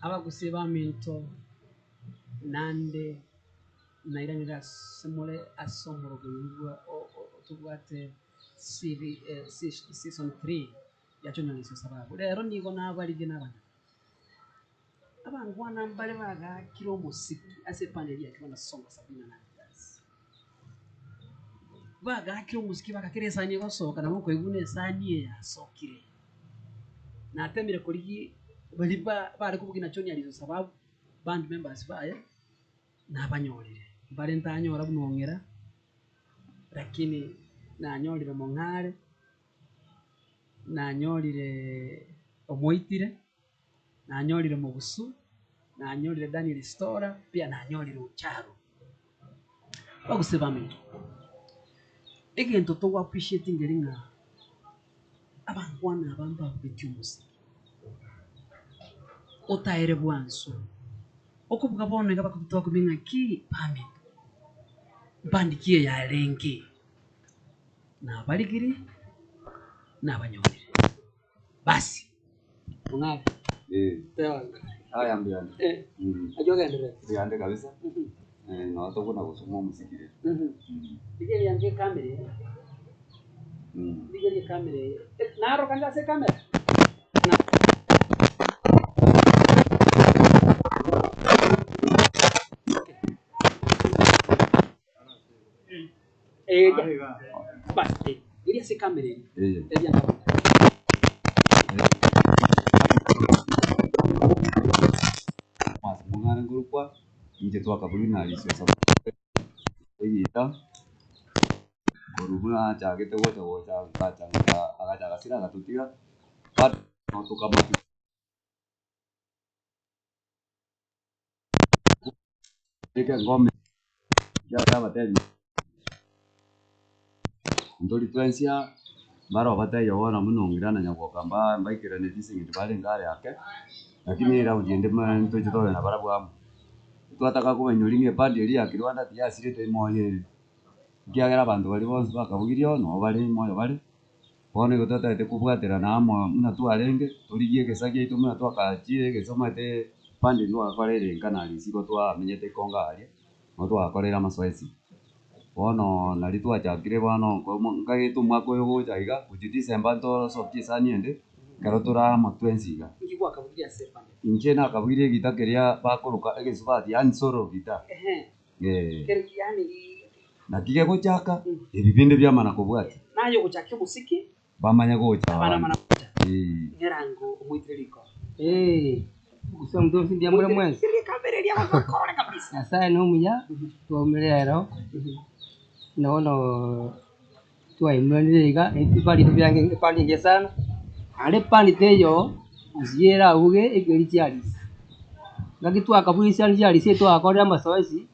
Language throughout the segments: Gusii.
Abagusii baminto, naende nairanire ase more ase omoroberio bwa tobwate season 3 ya Journalist Sababu. Rero nigo nabarigie nabanyene. Abangwana mbare bagaakire omosiki ase epande eria ya Kibanda Songa Sabina na Adidas. Bagaakire omosiki bagakera esani egosoka nabo okoigwa buna esani eye yasokire. Natemire korigia baria ba bare kobugia na John Arizo Sababu, band members baye, nabanyorire. Mbare ntanyora buna ong'era, lakini nanyorire Mong'are, nanyorire Omoitire. nanyorire Mogusu, nanyorire Daniel Stora, pia nanyorire Ocharo. Abagusii baminto, egento togo appreciate nkeri ng'a abangwana aba mbabugetie omosiki, otaere bwanso, okobuga bono iga bakobuta bakomanya ng'a ki baminto, band ki eye yarenge, nabarigiri, nabanyorire. Basi, mong'are, Eh. teba nka. Aya mbuyande. Eh. Mm. Naki ogendererete? Mbuyande kabisa. Mhm. Eh, noo tokona gosoma omosiki rero. Mhm. Mm. Rigereria nka ekamera eye, Mm. rigereria ekamera eye. Eh, naroka nde ase ekamera? Na. Eria. Basi, eh, eria ase ekamera eye. Eh. Tebia nka abanto. Ase mong'are nkorokwa, inche twakaburi na risosa egita, korwa buna achagete gocha gocha agacha agacha agasira agatotiga, bado tokamanya. Beka engoma ekiagera abatebi ntori twensi aa, mbare obatebia bono buna ong'ira na nyagwoka mba mbaikeraneti ase eng'encho barenge are ake, lakini eraundi ende ma ntoche tobe na barabwo amo. Twataka kobainyori ng'a ebandi eria ya Kirwanda tiyasirete moyo ere, ekiagera abanto baria bonsi bakabugirie oo nabo bare moyo bare. Bono igo totagete kobwaterana amo buna twarenge, torigie egesa giaito buna twakachire egesa omanyete bande ntwagakorire enka na risiko twamenyete ikongo aria, nigo twagakorire amasoesi. Bono nari twachakire bono nkomo nkagete omwaka oyo ogocha iga, gochia December ntorosokie esani ende, ekero tore amo twensi iga. Inki gwakabugirie ase ebandi? Inche nakabugirie egita keria bakoroka egesubati yaani solo guitar. Ehe. Eh. Kere yaani Naki gegochaka, ebi binde biamana kobwatia. Naye ogochakia omosiki. Bamanye gocha Abana abande. bamana gocha. Ee. Ng'erango omoitire riko. Ee, gose omonto onsi mbuya more mwensi. Rikamera eria abanto bakorore kabisa. Nyasaye nomuya, twaumire ero, na bono twaimuranire iga, ebipande biange ebipande engiya sana, naende epande teiyo, gusii erabuge ekeri chiarisi. Ngaki twakabugia chiarisi chiarisi twagakorire amasoesi.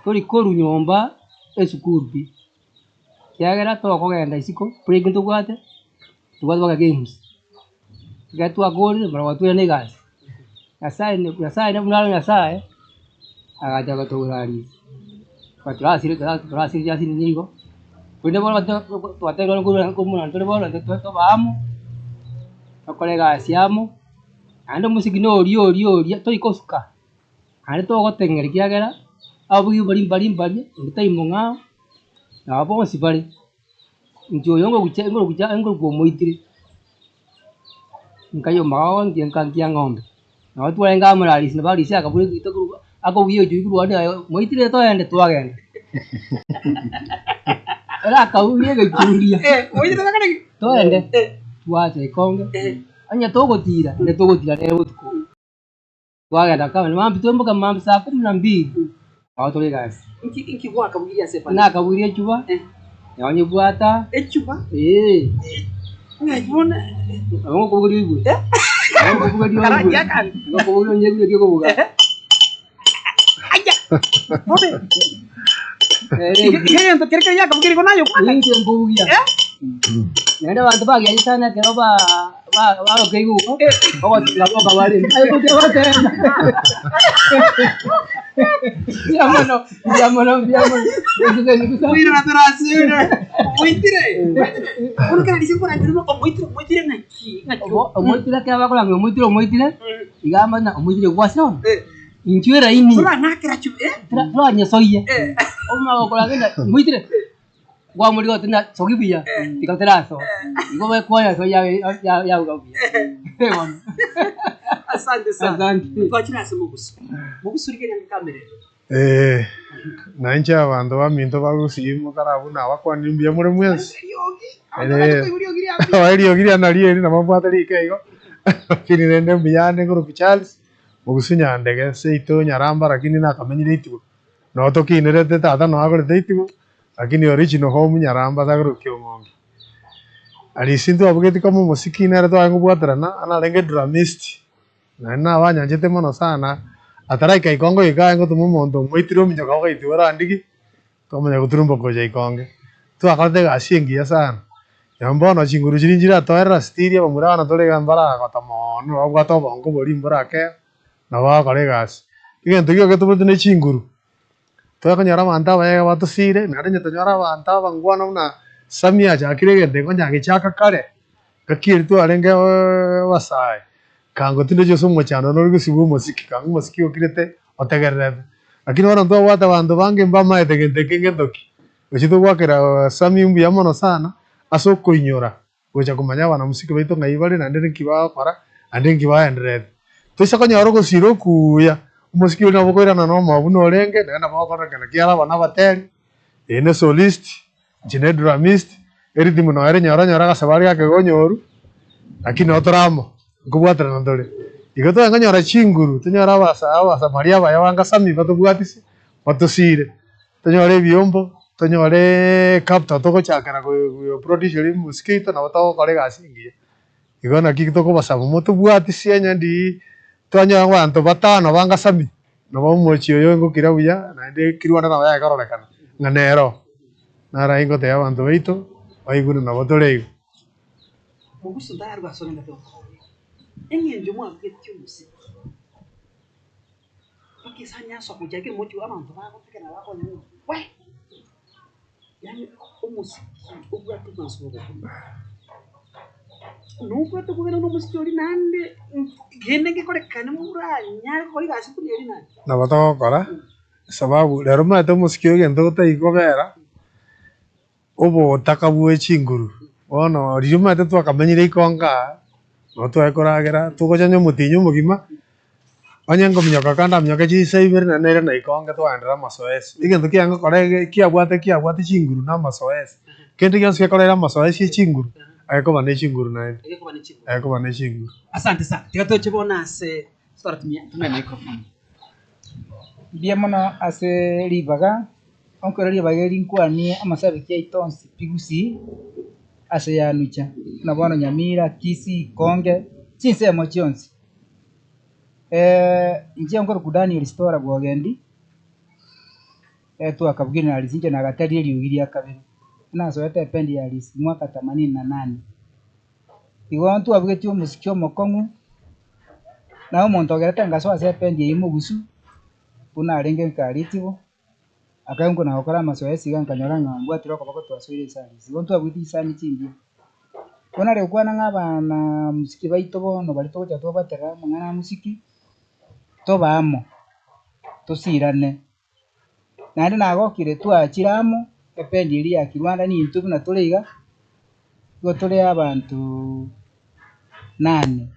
Tori korwa nyomba esukuru pi, ekiagera tokogenda isiko break ntobwate, tobwate mpaka games. Ekero twakorire barabwo twende egasi. Nyasaye ne nyasaye buna are nyasaye, agacha agatoguraria, torasire torasire chiasini nigo, korende bono twatebire korwa tore bono intwe tobe amo, tokore egasi amo, naende omosiki na oria oria oria tori kosuka. Naende togoteng'era ekiagera ababugi baria mbari mbaria, onde tai mong'ao, nabo bonsi bare. Inche oyo ngogucha ngorugucha ngorokwa omoitire, nkayoma oo nki nka nkia ng'ombe. Nabo twarenge amo na Arisi, nabo Arisi akabua egito korwa akobugia echugi korwa onde aye moitire toende twagenda. Ere akabugia egechuria, toende, twacha ekonge, onye togotira, onde togotira nere botuko. Twagenda kare mambia twamboka mambia saa kumi na mbili nabo tore egasi. Inki inki gwakabugirie ase ebandi? Nakabugirie echuba, nabo nyebwata, Echuba? eh, Ng'ai bono? nabo ngokobugeria oigwe. Nabo ngokobugeria oigwe. Karangi akande. Ngokobugeria onye oigwe eki okobuga. Aya! Bobe. Ere Eke egento kere kere yakabugirie igo naye okwana. Ninche nkobugia. Naende abanto bagiacha sana ekero ba ba- baroka igoro, ogotira boka bare, aye gochia goteba. Mbuya mono, mbuya mono, mbuya mono. Oirana torasire. Omoitire. Bono kera risiku nkorangeria omoitire, omoitire ng'aki? Ng'aki Omoitire ekero bakorangera omoitire omoitire, Iga amanya omoitire gwasire bono, inchuo eraini, toranyesoyia, omanye gokora genda moitire, kwamorigia gose na sogi buya, tiga terasoa, igo bakonyesoyia yauga buya, bono. Asante sana. Asante. Twachire ase mogusu. Mogusu rigereria ngekamera ere. Eh, na inche abanto baminto ba Gusii mokara buna abakwanire mbuya more mwensi. Eriogi. Eh, eriogi riane nario eri nabo mbwate riko igo, lakini rende mbuya ande nkorokia Charles, Mogusu Nyandege, seito Nyaramba lakini nakamenyire Itibo. Noo tokinerete tata noo agorete Itibo, lakini original home Nyaramba ase agorokia Ong'ongi. Aria ase ntwabugeti kama omosiki nere tware kobwaterana, narenge dramist. Naende nabanyanchete mono sana, ataraika ikongo goika aye ngotoma omonto omoitire ominyoka ogaitiwa orandigi, twamanya goturumba gocha ikonge. Twakorete egasi engiya sana, nonye bono chinguru chiria nchiratoerera still abamura abana tore iga mbaragota moono babwate obongo boria mborakea, nabo bagokora egasi. Egento gioka getobwate ne chinguru, twakonyora abanto abaya iga batosire, naende onye tonyore abanto abangwana buna Sammy achakire egento eke onye agechaka kare, Ngaki eria twarenge abasae, kango tinde ase omochando nori gosibwa omosiki, kango omosiki okirete otegererete. Lakini bono ntwabwate abanto bange mbamaete gento eke ngento ki. Gochia togoakera Sammy mbuya mono sana, ase okoinyora gocha komanya abanamusiki baito ng'ai bare naende ninki bagokora, naende ninki baendererete. Toisa konyora ogosira okuya, omosiki oria nabo okoirana na omoyo buna orenge, naende nabo ogokorekana ekiagera aba nabateri, eye ne solist. Inche ne dramist, eritimo noyo ere nyora nyora agasabari gake gonyoru, lakini nabo tore amo, nkobwaterana tore. Igo tware konyora chinguru, tonyore abasa abasamaria abaya banga Sammy batobwatise, batosire, tonyore ebiombo, tonyoreeee capital togochakera go goproduce omosike oito nabo togokora egasi engiya. Igo naki tokobasaba motobwatisie onye ndiiii twanyora abanto batano banga Sammy, nabo omochie oyo ngokira buya, naende kirwanda nabo yaye kororekana ng'a nero. Naro aye ngotebia abanto baito, baigure nabo tore igo. Mogusu ntararwa ase ogenda tokoria. Eng'encho mwabugetie omosiki, mpaka esani yasoa gocha ekero mochie abanto bagotegerera bakonya ng'a weh! Yaani omosiki obwate obwansu bwa obokumia. Nobwate okogenda na omosiki oria naende kende ngekorekane moranyare gokora egasi buna eria naende. Nabo togokora, Sababu rero omanyete omosike oyo egento gotari kobera, obotaka bwe chinguru. Bono riria omanyete twakamenyire ikongo aa, nabo tware koragera, togochanya omotienyi omogima, onye nkominyoka kande aminyoke chinsa ibere naende nairana ikonge twaenderera amasoesi. Egento kiaye ngokora ege kiabwate kiabwate chinguru na amasoesi. Kende gionsi gekorera amasoesi echinguru, agekoba ne chinguru naende, Egekoba ne chinguru. egekoba ne chinguru. Asante sana, tiga toche bono ase toratumia tumia microphone. Mbuya mono ase ribaga, onkore ribaga eri nkwanie amasabiki aito onsi pi gusii, ase yanucha, buna bono Nyamira, Kisii, Konge, chinsemo chionsi. Inche nkorokwa Daniel Stora Bwogendi, twakabugire na Arisi inche nagateria eriogi ria kabere, nasoete ependi ya Arisi mwaka themanini na nane. Igo ntwabugetie omosiki omokong'u, na omonto ogerete ngasoa ase ependi eyio mogusu, buna arenge nkaritibo, akaigwa na gokora amasoesi iga nkanyora ng'a mbwatire okoboko twasoire ase arisi. Igo ntwabugetie chisani chingiya. Bono nare gokwana ng'a abana mosiki baito bono baria togocha twabaterera amang'ana a mosiki, tobe amo, tosirane. Naende nagokire twachire amo, ependi eria ya Kirwanda nintwe buna tore iga, nigo tore abantooo nane,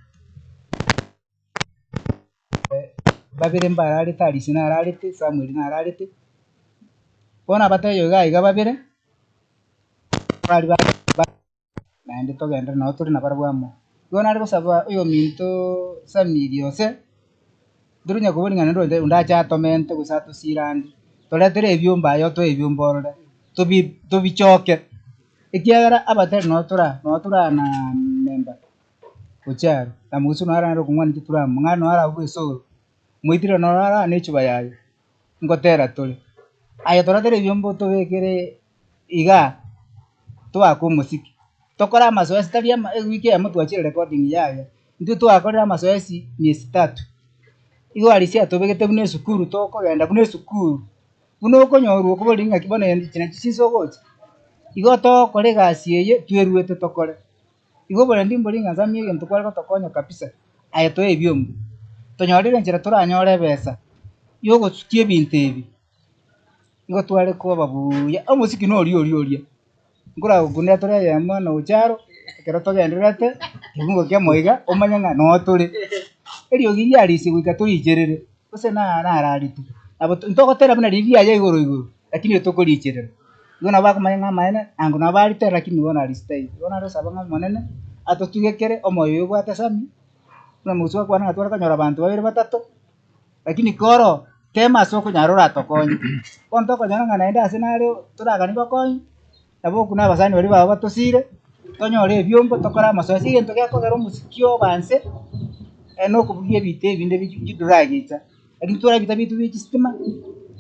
babere mbararete Alice nararete, Samuel nararete, bono abatebia iga iga babere, baria ba. Naende togenderere nabo tore nabarabwo amo. Igo nare gosaba oyominto Samiri ose, ntoria koboria ng'a naende onde onde ache atomente gose atosire ande, toretere ebiombe aye otoe ebiombe orore, tobi tobichoke, ekiagera abateri nabo tora nabo torana memba gochia aro, na mogusu naro aranyare kong'wana intwe tore amo, ng'a naro arabue esoro, moitire noro arane echuba yaye, ngotera tore. Aye toretere ebiombe otobekere igaa, toake omosiki, tokore amasoesi tari ama ewiki eyemo twachire recording yaya, intwe twakorire amasoesi miezi tatu. Igo arisia atobegete buna esukuru tokogenda buna esukuru, buna okonyorwa okoboria ng'aki bono echi nachi chinsa ogocha, igo togokora egasi eye tweruete tokore. Igo oborendi mbori ng'a nsamie egento kware gotokonya kabisa, aye toe ebiombe. Tonyorire enchera toranyore ebesa yogosukia ebinto ebi, nigo tware koba buya, omosiki noria oria oria, nkoragokunera tore eyemo na ocharo, ekero togendererete, kebungo kia moiga, omanye ng'a noo tore. Eriogi riarisia goika toricherere, gose na nararete, nabo ntogotera buna riria riaye igoro igoro, lakini tokoricherera. Igo nabo bakomanya ng'a amaene, ango nabo baritera lakini bono arisia taiyo. Igo nare gosaba ng'a omonene, atotugekere omoyo oyo obwate Sammy, buna mogusu gokwana ng'a tware konyora abanto babere batato, lakini koro tema ase okonyara oratokonye. Bono tokonyora ng'a naende ase nare toraganie gokonya, nabo okwo na abasani baria babo batosire, tonyore ebiombo tokore amasoesi, egento gekogera omosiki oba nse, na okobugia ebita ebinde bi chiduragi icha. Lakini tware ebita biaito bie chistima,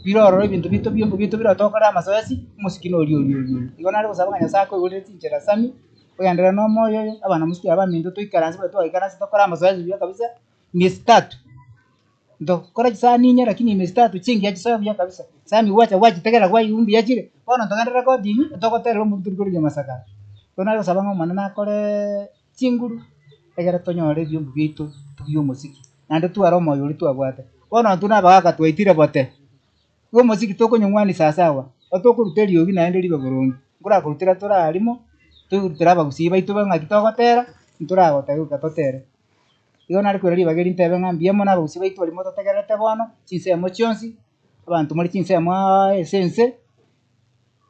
bire ororo ebinto biaito biombo biaito bire ororo togokora amasoesi, omosiki noria oria oria oria. Igo nare gosaba ng'a Nyasaye akoigorere chinchera Sammy, ogenderere na omoyo oyo, abana mosiki aba baminto toikaranse buna twaikaranse tokore amasoesi buya kabisa, miezi tatu, ntokora chisani inye lakini miezi tatu chingiya chisoe buya kabisa, Sammy gwacha gwachitegerera kwaigwa mbuya chire, bono togende recording, togoterera omonto tori korigia amasakara. Igo nare gosaba ng'a omonene akoreee chinguru, egere tonyore ebiombo biaito tobie omosiki, naende tware omoyo oria twabwate. Bono intwe na abagaka twaitire bote, igo omosiki tokonyong'wania sasawa, otokoruta eriogi naende ribe boronge, nkorakorutera tore arimo, toirutere abagusii baito ba ng'aki togotera, ntoragoteba goika totere. Igo nare koira ribaga eri ntebe ng'a mbuya mono abagusii baito baria mototegererete bono, chinsemo chionsi, abanto more chinsemo aaaa ase ense.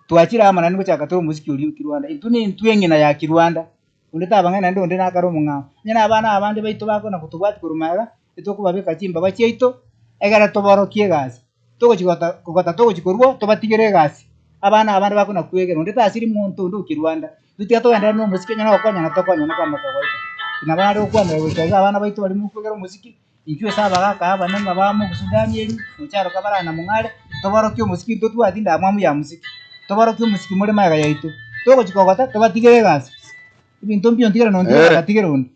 Twachire amo naende ngochaka tore omosiki oria o Kirwanda, intwe nintwe eng'ina ya Kirwanda, onde tabang'aini naende onde nakare omong'ao. Onye na abana abande baito bakona gotobwatia korwa magega, etokobabeka chimbaba chiaito, egere toborokie egasi. Togochi gota kogota togochi korwa oo, tobatigere egasi, abana abande bakona kwegera, onde tasiri monto onde o Kirwanda. Intwe tiga togenderere na omosiki onye nogokonyana tokonyane kwamboka goeta. Nabo nare gokwanera goika iga abana baito baria mokwegera omosiki. Inchuo ase abagaaka abanene ng'a bamogusu Danieli, mocharoka barana na mong'are, toborokie omosiki ntotwati ndamwamu ya mosiki, toborokie omosiki more magega yaito. Togochia kogota tobatigere egasi, ebinto mbio ntigere na onde agatigere onde,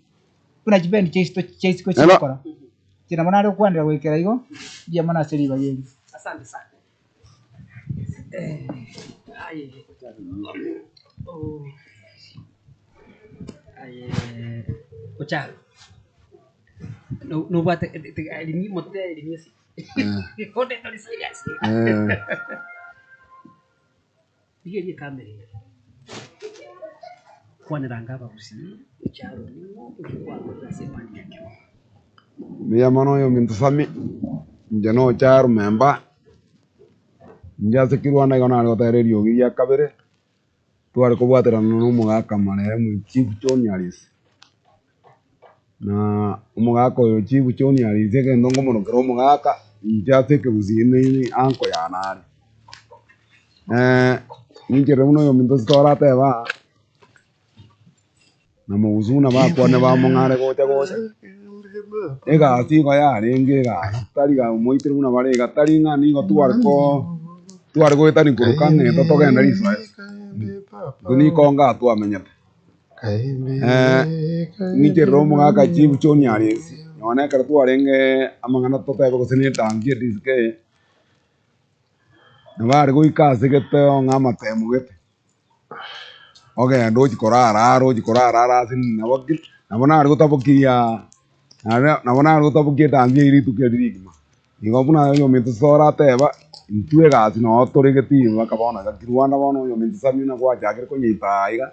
buna chibendi chiaito chia isiko chigokora. Inche nabo nare gokwanera goikera igo, mbuya mono ase ribaga eri. Asante sana. Aye oh aye ocharo nobwate Rigereria ekamera eye, kwanera abagusii ekiagera nigo okwakorire ase epandi ya kerogo. Mbuya mono oyominto Sammy, inche nocha Rumemba, inche ase Kirwanda igo nare gotera eriogi ria kabere, tware kobwaterana na omogaka marehemu Chief John Arisi, na omogaka oyo Chief John Arisi egento nkomorokera omogaka, inche ase ekegusii ne uncle yane are. Ninche rero buna oyominto ase toratebe aa, na mogusu buna bakwane bamong'are gocha gocha, egasi igo yarenge egasi, tari iga omoitire buna bare iga, tari ng'a nigo tware koo tware goetania korwa kang'eto togende risoesi, intwe nikonga twamenyete. Ninche rero omogaka chief John Arisi, nonya na ekero twarenge amang'ana totebe gose na etangi edisc eye. Nabo are goika ase gete ng'a amatemo gete, ogende ochie korara are ochie korara are ase nabo ki nabo nare gotabokiaa nare nabo nare gotabokia edansi eywo rituko erio rigima. Igo buna oyominto ase orateba, intwe egasi noo tore getii mpaka bono iga Kirwanda bono oyominto Sammy buna gwachakire konyeita aa iga,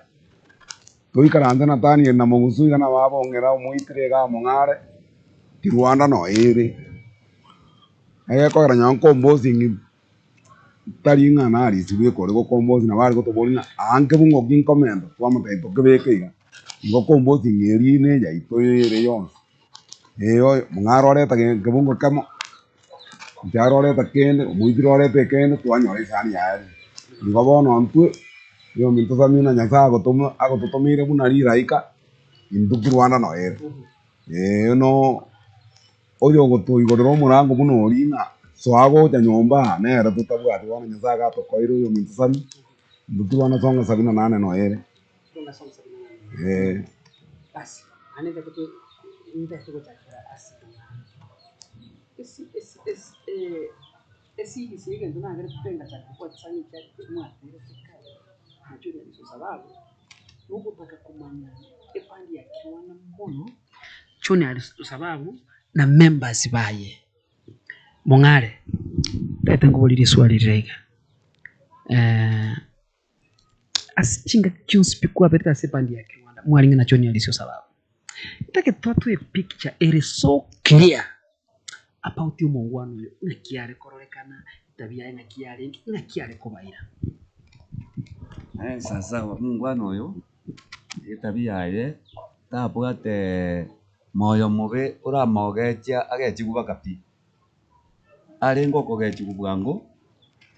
toikaranse na Daniel na Mogusu iga nabo abong'era omoitire iga among'are, Kirwanda noo ere. Egekogera nonye nkombosi ng'i tari ng'a narisiwe ekore gokombosi nabo are gotoboria ng'a aa nkebungo ki nkomenta twamotebia tokebeke iga, igo kombosi ng'a eria ne eyaito ere yonsi. Eeh mong'are oreta kebungo kemo, inche aroreta kende, omoitire oreta ekende twanyora esani yaye. Igo bono intwe, oyominto Sammy buna Nyasaye agotoma agototomeire buna riraika, intwe kirwanda noyo ere. Eeh no. Oyogotoigorera omorango buna oria ng'a soa gocha nyomba aa, nere totabwati bono Nyasae agatokoire oyominto Sammy, mbuki bono songa sabini na nane noyo ere. Eh. Basi, naende ntagete ntagete gochakera ase esiri ase egento nagerete ngachaka gokora chisani ekiagera mwaterete kare nachio sababu nogotaka komanya epandi ya kiwana mono, choni aria sababu. na members baye. Mong'are, ntagete nkoborie riswali rire iga, ase chingaki chionsi pi kwaberire ase ebandi ya Kirwanda mwarenge na John Alisio Sababu, ntagete twatoe epicture ere so clear about omongwana oyo ng'aki are kororekana, etabia yaye ng'aki yarenge, ng'aki are kobaira. Sasa omongwana oyo, etabia yaye tabwate moyo mobe oramogetia agechigwe mpaka pi. Arenge okogechigwa bwango,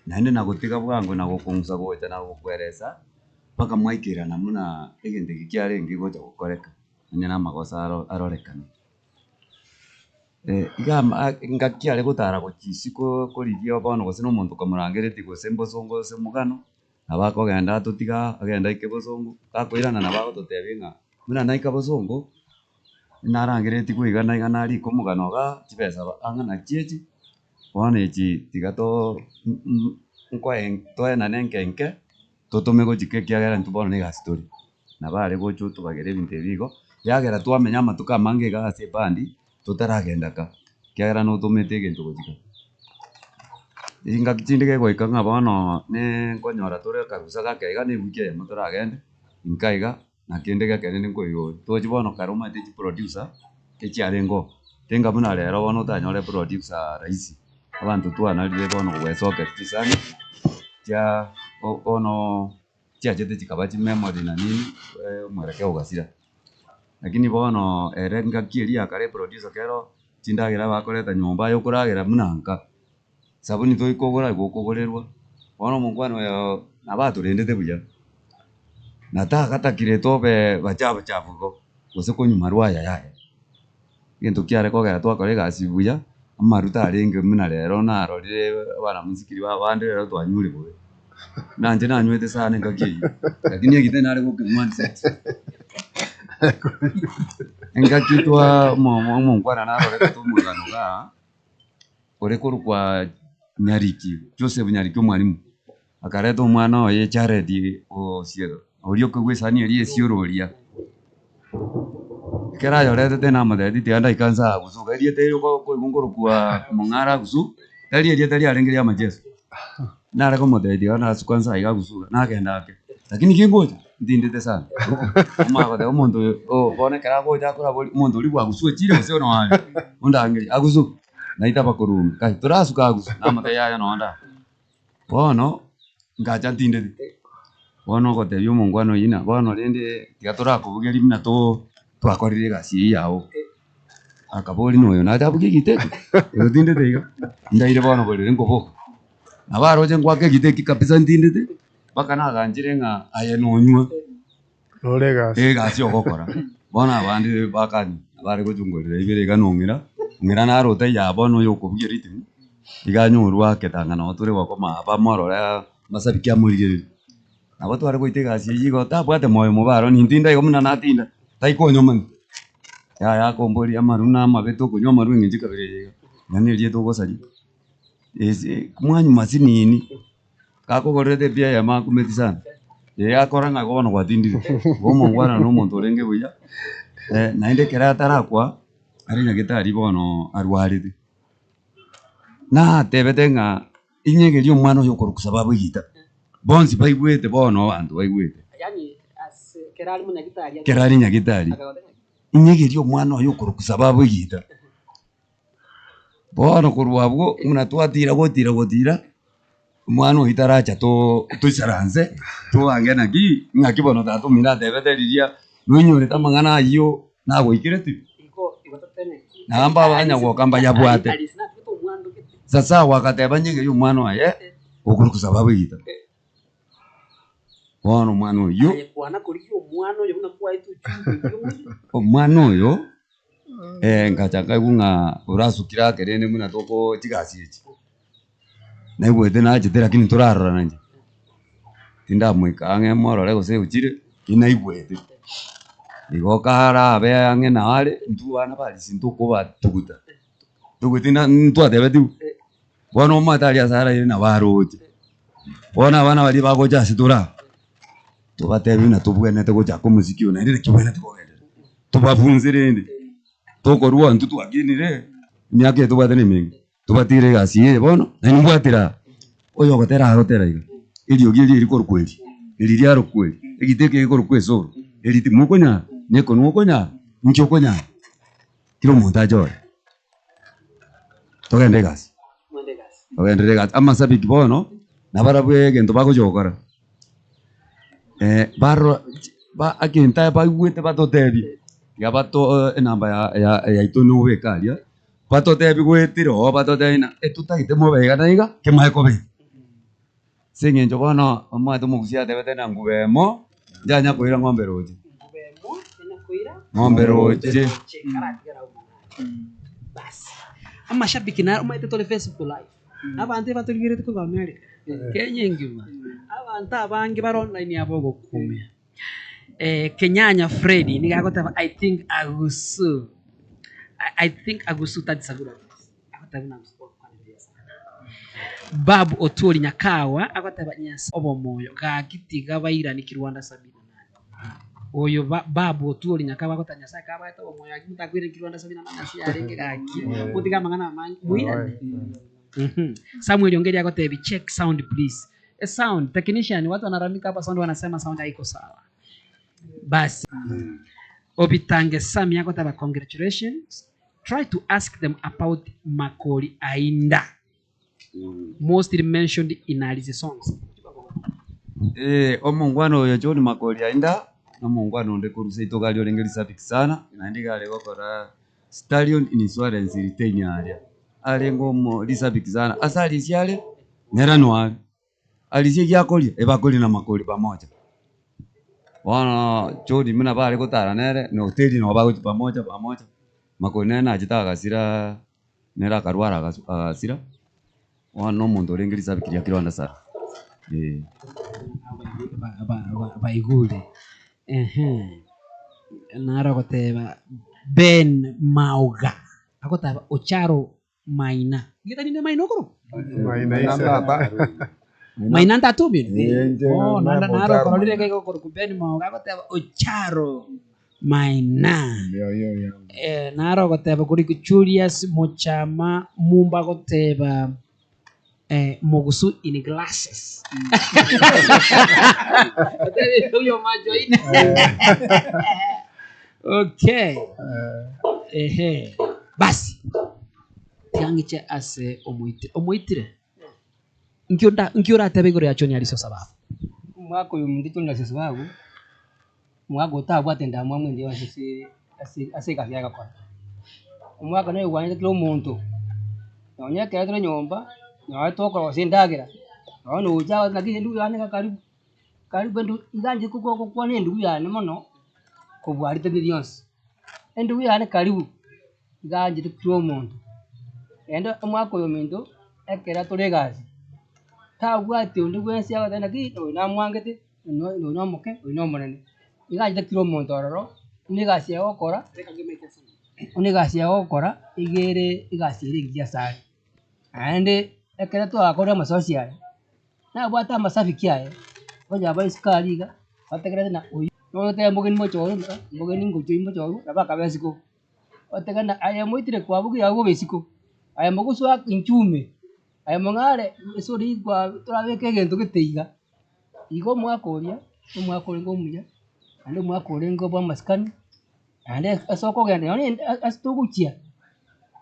naende na gotiga bwango na gokong'usa gocha na gokoeresa, mpaka mwaikerana buna egento eke kiarenge gocha gokoreka, onye na amagoso aro arorekane. Iga ama ngaki are gotara gochia isiko korigia bono gose na omonto okamorangeretie gose mbosongo gose omogano, nabo akogenda atotiga aa, agende aike bosongo, gakoirana nabo agototebia ng'a buna naika bosongo, narangeretigwe iga na iga narika omogano igaa, chibesa ang'e nachi echi, bono echi tiga too nkoe toenane nke nke, totome gochia ka ekiagera intwe bono na egasi tore. Nabo are gocha otobagere ebinto ebi igo, yagera twamenya amatuko amange iga ase ebandi, totaragenda ka, ekiagera notomete egento gochia ka. Chingaki chinde kegoika ng'a bono ne nkonyora tore akarusa gake iga na ewiki eyemo toragende, nka iga, na kende gekerende nkoigwa oyo. Tochi bono kare omanyete chiproducer, echiarenge oo, tenga buna rero bono otanyore producer rahisi, abanto twanarire bono goesokeria chisani, chia bono chiachete chikaba chimemory na nini, omwerekeo ogasira. Lakini bono ere engaki eria ya kare eproducer kero chindagera bakoreta nyomba aye okoragera buna nka, sabuni toikogora igo okogorerwa, bono omokwana oyo nabo atorendete buya, na tagatakire tobe bachafu chafu igo, gose konywa marwa aya yaya. Egento kiare kogera twakora egasi buya, amaru tarenge buna rero narorire abanamusikiri abande rero twanyure bobe. Nanche nanywete sana engaki eywo, lakini egite nare gokeng'wansa. Engaki twa omo omongwana narorete omogano igaa, ore korokwa Nyariki, Joseph Nyariki omwalimu, akareta omwana oye Jared osiego, oria okogwa esani eria esioro oria. Ekero ayoretete namotebetie tiga ndaika nse agusu, erieta erio okoigwa nkorokwa omong'ara agusu, tari erieta riarenge ria amacheso. Nare komotebia tiga nasuka nse aiga agusu iga, nagenda ake, lakini kingocha ntindete sana. Omanye goteba omonto oyo oh bono ekero agocha akoraboria omonto oria bwagusu ochire gose noo are, ondangerie agusu, naita abakoruma, kai torasuka agusu, namotebia yaya noo nde aa. Bono, ngacha ntindete, bono ogotebia omongwana oyio ng'a bono rende tiga torakobugeria buna too twakorire egasi eyio yago. Akaboria noyo nacha abugie egita eke, oyo otindete iga, ndaire bono borere nkoboka. Nabo aroche ngoaka egita eki kabisa ntindete, mpaka naganchire ng'a aye nonywa. Nore egasi. Egasi ogokora, bono abande bakanywa, nabare gochungorera ibere iga nong'ira, ong'ira naro otaiyo aa bono oyo okobugia ritimo, iga anyorwe ake tanga nabo tore gokoma aba morore amasabiki amorigereria. Nabo tware goita egasi eyio igo tabwate moyo mobe aro nintinda igo buna natinda, taikonyomani, yaya akomboria amaru na amabe tokonywa amaru eng'encho ekabira eye iga, yaani erieta ogosaria, ase mwanywa masinini. Gakogorerete epia eyemo akumeti sana, ee akora ng'a bono gwatindire. Igo omongwana na omonto orenge buya, naende ekero atarakwa, are nyagetari bono arwarete, natebete ng'a inyegerie omwana oyo okorokwa sababu egita, bonsi baigwete bono abanto baigwete. Yaani ase ekero are monyagitari Ekero are nyagetari, inyegerie omwana oyo okorokwa sababu egita. Bono korwa abwo, buna twatira gotira gotira, omwana oyio taracha too toisaranse, tobange naki, ng'aki bono tata omino atebete riria noinyorete amang'ana ayio nagoikeretie. Nabo abanyagoka mbayabwate. Sasa agwo agateba nyegerie omwana oye, okorokwa sababu egita. Bono omwana oyio, omwana oyo ngacha nkaigwa ng'a orasukire ake rende buna toko chigasi echi, naigwete nachete lakini torarorana inche, tindamoika ang'e morore gose ochire, ki naigwete. Igo karabe ang'e nao are, intwe abana ba Arisi ntokobatuguta, toigweti ntwatebetigwe. Bono omanyete aria ase araire nabo aroche. Bono abana baria bagocha ase tore aa, tobatebi buna tobwenerete gochaka omosiki oyo naende naki obwenerete kogenderera, tobafunse rende. Tokorwa intwe twakinire, emiaka eye tobwate na emenge, tobatigere egasi eye bono, naende mbwatire aa, oyo ogotera agotera iga, eriogi eri erikorokwa eri, eri riarokwa eri, egita eke gekorokwa esoro, eri timokonyara, na ekonwa okonyara, inki okonyara? Kera omonto achore, togende egasi, togenderere egasi. Amasabiki bono, nabarabwo egento bagocha gokora, barora ba egento baigwete batotebie, tiga bato enamba ya ya yaito nobeke aria, batotebie goetire oo batotebie ng'a etotagete mobe iga na iga, kemaye koba iga. Ase eng'encho bono omanyete omogusii atebete ng'a nguba emo, ntanya koira ng'ombe roche. Ng'ombe roche. Amashabiki naro omanyete tore Facebook live, abanto ebatorigereti korwa America, Kenya engima, abanto abange bare online aba ogokumia. Kenyanya Fred nigo agoteba I think agusu, I think agusu that's a good advice. Agoteba buna agusu gokwana buya sana. Babu Otuori Nyakawa agoteba Nyasae obomoyo gaki tiga bairani Kirwanda 78. Oyo ba Babu Otuori Nyakawa agoteba Nyasae kabaete obomoyo gaki motakoirani Kirwanda 78 ase yarenge gaki motige amang'ana amange moirane. Samuel Ongeri agotebi check sound please. Esound technician watu wanalalamika hapa sound wanasema sound haiko sawa. Basi Obitange Sammy agoteba congratulations try to ask them about Makori Ainda mostly mentioned in Alice songs. Eh, omongwana oyo John Makori Ainda, nomongwana onde korwa seito iga aria orenge risabiki sana, naende iga are gokora Stallion Insurance retain aria, arenge omo risabiki sana, ase arisia are, nere noare. Arisia ekia akoria, ebakoria na makori pamoja. Bono John buna bare gotara nere, na hoteli nabo bagochia pamoja pamoja, makori nere nachete agasira, nere akarwara agasu agasira, bono na omonto orenge risabiki ria Kirwanda sana, eh. Baigure, ehe, naro ogoteba Ben Mauga, agoteba Ocharo Maina. Rieta rinde Maina okorokwa? Maina ise. Maina ntata omino? Eh, inche Oh, naende nabo naro Ocharo okororire Maina. iga okorokwa Ben Mauga agoteba Ocharo Maina. Yo, yo, yo. Eh, naro ogoteba korikwa Julius Mochama Mumba agoteba eh, mogusu in glasses. Otebe huyo macho ine. Okay. Ehe. Basi. Tiga ng'iche ase omoitire. Omoitire. Nki onda nki oratebe igoro ya John Alice Osababu? Omwaka oyo omonto John Alice Osababu, omwaka otabwate endamwamu ende yonsi ase ase ase egasi yaye agokora. Omwaka naigwanete kera omonto, nonya ekero tore nyomba, nonya tokorosia endagera, nonya nocha agote naki endugu yane iga karibu, karibu endu iga inche gokwana endugu yane mono, kobua ritende rionsi. Endugu yane karibu, iga anchete kera omonto, naende omwaka oyo ominto, ekero tore egasi, tabwati onde bwensi agoteba naki oyo namwangete, oyo oyo nomoke, oyo nomonene. Iga anchete kera omonto ororo, buna egasi yaye ogokora, buna egasi yaye ogokora, iga ere egasi ere engiya asare. Naende, ekero twakorire amasoesi aya, nabwate amasabiki aye, onye aba isiko aria iga, bategerete na oywo, nogoteba mogeni mochorwa ng'a mogeni ngochia oywo mochorwa, nabo akaba isiko. Otege ng'a aye moitire kwabugia abwo bobe isiko, aye mogusua inchume, aye mong'are ase oria kwa torabeke egento gete iga. Igo omwaka oria, omwaka orenge omuya, naende omwaka orenge bwa amasikani, naende ase okogenda nonye na ase togochia,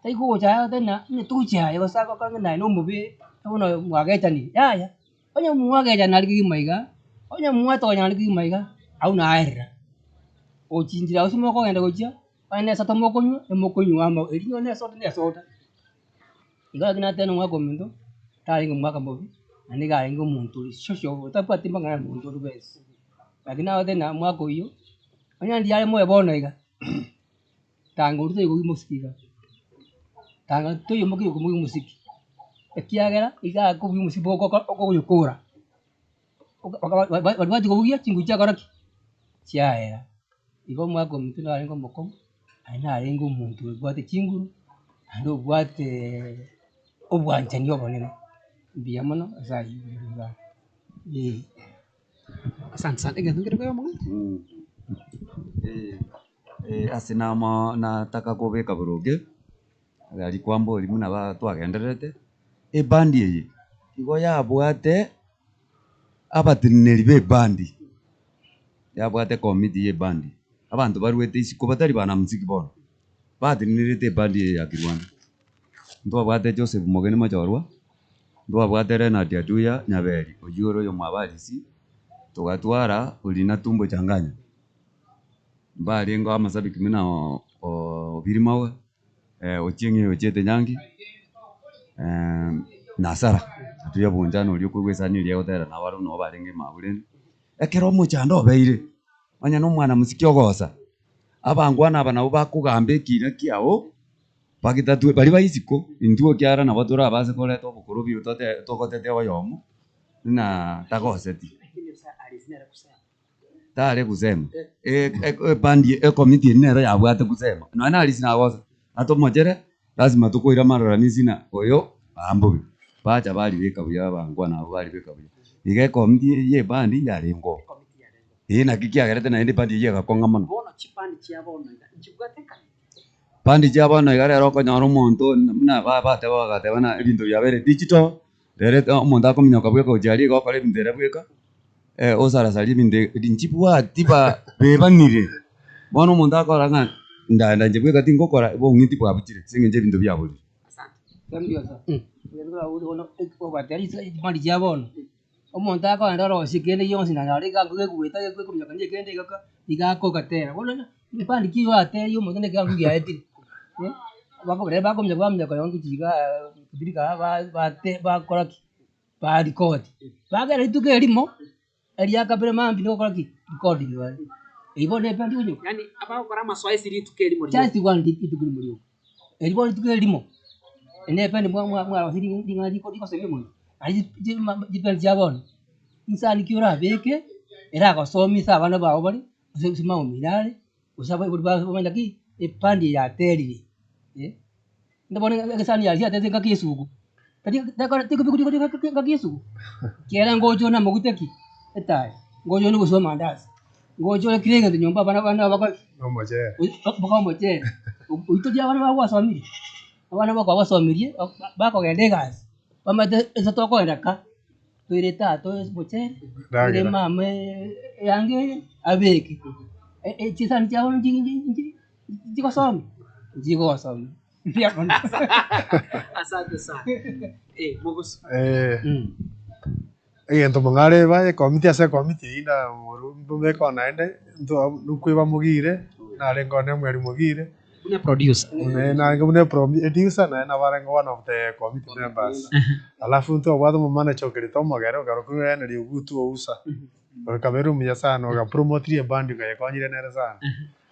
tari kogocha aya gose ng'a onye togochia aye gose agokora ng'a naye na omobe, bono mwagechanire, yaya, onye mwagechana aria kegima iga, onye mwatonyana aria kegima iga, abwo naerera. Gochinchera gose mokogenda gochia, onye na esoda mokonywa, emokonywa amo, erio onye na esoda na esoda. Igo naki nateba omwaka ominto, tarenge omwaka mobe, naende iga arenge omonto ore social otabwati mang'ana na monto onde bwensi. Lakini nagoteba ng'a omwaka oyio, onye ndiare moyo bono iga, tanga oria toigwa omosiki iga, tanga toiyo moki okomogia omosiki, ekiagera iga akobugia omosiki bogokora okoyokora, baria bachia kobugia chinguru chiakora ki? Chiaera. Igo omwaka ominto narenge omokong'u, naende narenge omonto obwate chinguru, naende obwateeee obwanchani obonene, mbuya mono ase ayio iga eh. Asante sana. Egento nkere koyomong'ina? Ase namo nataka kobeka boronge, aria kwambori buna ba twagendererete, ebandi eye igo yabwate abateneneri ba ebandi, yabwate ekomiti ya ebandi, abanto barwete isiko batari banamuziki bono, batenenerete ebandi eye ya Kirwanda. Ntwabwate Joseph Mogeni Mochorwa, ntwabwate Leonard Aduya Nyaberi, oyio ore oyomwabarisi, togatwara Orina Tumbo Changanya, mbarenge amashabiki buna Obiri Maua, Ochieng oyo ochiete nyangi, na Sarah Aduya Bonchana oria okoigwa esani eria egotera nabarabwo nabo barenge mabu rende. Ekero omochando obeire, onye na omwana mosike ogosa, abangwana aba nabo bakogamba ekina kiago. Bagetatwe baria ba isiko, intwe ekiagera nabo torabase koreta obokorobi tote togotetea oyomo, ng'a tagoseti. Tare kusema, ebandi ekomiti eria nero yabwate kusema, nonya na Arisi nagosa, atomochere lazima tokoira amaroranisi ng'a oyo ambobe. Bacha baribeka buya abangwana abwo baribeka buya. Iga ekomiti ya ebandi yarenge oo. Ee naki kiagerete naende ebandi eyio egakong'a mono. Bono chibandi chia bono iga nchibwate ekanisa. Bandi chia bono iga rero okonyora omonto buna bateba bagateba ng'a ebinto biabeire digital, rero omonto akominyoka bweka gochia aria iga okora ebinto ere bweka, osarasaria ebinto ebi nchibwati ba bebanire. Bono omonto akora ng'a ndaenda inche bweka tingokora, obong'iti bwabuchire ase eng'encho ebinto biaborire. Chibandi chia bono. Omonto akogenda orosie kende gionsi na naro iga gegoeta gekominyoka kende iga iga akogatera. Bono ebandi ki oratebi omonto na ekeango giaetire bakoba bakominyoka baminyoka yonsi gochia igaa kibirika aa bate bakora ki? Barecord. Bagenda rituko erimo, eria kabere mambia nogokora ki? Recording bare. Eywo bono ebandi onye. Yaani abagokora amasoesi rituko erimo rioka. Just one rituko erimo rioka. Erio bono rituko erimo, ere ependi mwarosirie ring'ana rikosomia omonto, naende chipendi chia bono, insani ki orabeke, eragosomie ase abana bao bare, gose ase maomino are, gose abaibori bao bamanye naki, epandi eye yaterire eh. Rende bono egesani yaria yatete ngaki esugu, tari ngaki esugu, kiagera ngocha ore na amaguta ki? Etaya, ngocha ore na obosio bwa amandasi. Ngocha ore kera egento nyomba abana bane bakore ki? Nomochere. Mpaka omochere. Oyio tori abana bago gwasomirie, abana bago kwabasomirie, bakogenda egasi, bamanyete ase tokogenda ka, toire tata omochere, toire Endagera. mama eyanga eye, abeke. Chisani chiabo nchigosomia? Nchigosomia. Mbuya mono. Asante sana. Eh, mogosu. Egento mong'areba ekomiti ase ekomiti eyio mbeke oo naende nkweba mogire, narenge one omweri mogire, Buna producer. buna narenge buna eproducer naende nabo arenge one of the committee members. Alafu ntwabwate omomanager okerete omogere okarokwa Henry Ogutu Ousa, okabeire omuya sana ogapromotire eband okayekonyire nere sana,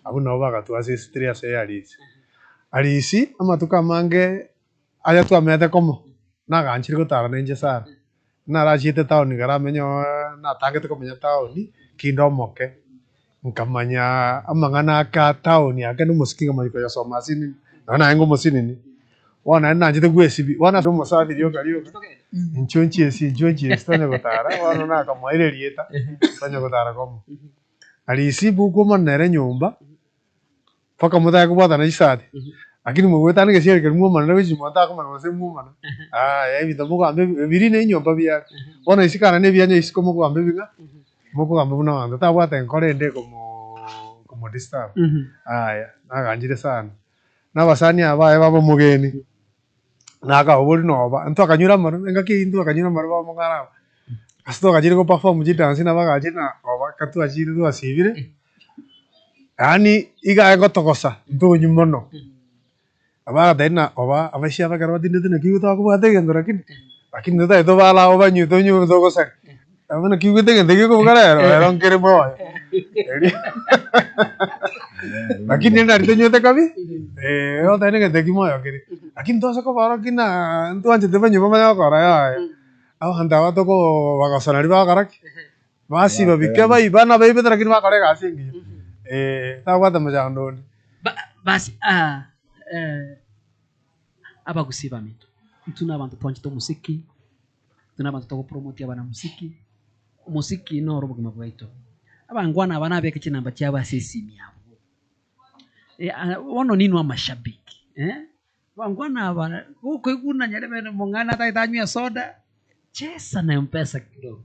abwo nabo bagatuassistire ase Arisi. Arisi amatuko amange Aya twamenyete komo, naganchire gotara nainche sana, narachiete town nkaramenye oo natangete komenya town, kinde omoke, nkamanya amang'ana aka town ake na omosiki nkamanya koyosoma ase nini, nonye narenge omosinini, bono naende nanchete gwesibia, bono ase omosafi rioka rioka, inchuo nchiesi inchuo nchiesi tonya gotara, bono nakamoeire erieta, tonya gotara komo. Arisibu okomana nere nyomba. Mpaka motake kobwatana chisati, lakini mogwetana egesieri keria mwomanire gochia nyuma motakomanya gose mwomana, yaya ebinto mogamba ebi ebiri na enyomba biare. Bono isiko aria na ebianya isiko mogamba ebing'a, mokogamba buna abanto, tabwate enkoro ende ekomoo komodisturb, yaya naganchire sana. Na abasani aba baye baba omogeni, nakaboria noba, ntwakanywire amarwa, engaki eywo ntwakanywire amarwa bamong'ara aba, ase twagachire go perform chidansi nabo bagachire na oba ekero twachire twasibire. Yaani iga egotogosa ntonywe mono, abagatebia ng'a oba abaisia aba ekero batindete naki oigwete bakobwata egento rakini, lakini totagete tobare abwo banywe tonywe togosaria, nabo naki oigwete egento ekio gekobuga rero, rero nkere moyo erio lakini rende aria tonywete kabi ogoteba egento ekio moyo kere, lakini twase koborokia ng'a ntwanchete banywe bamanye gokora yaya, abanto aba tokoo bagosa naria bagokora ki. Basiba bike baiba nabaibete lakini bakora egasi engiya, eh, tabwate mochando onde. Basi abagusii baminto, intwe na abanto twanchete omosiki, intwe na abanto togopromotia abanamosiki, omosiki noro obogima bwaito. Abangwana aba nabeke chinamba chiabo ase esimi abwo. Bono ninwe amashabiki eh, bangwana aba gokoiguna nyarebe mong'ana atagete anywe esoda, chesa na mpesa kidogo.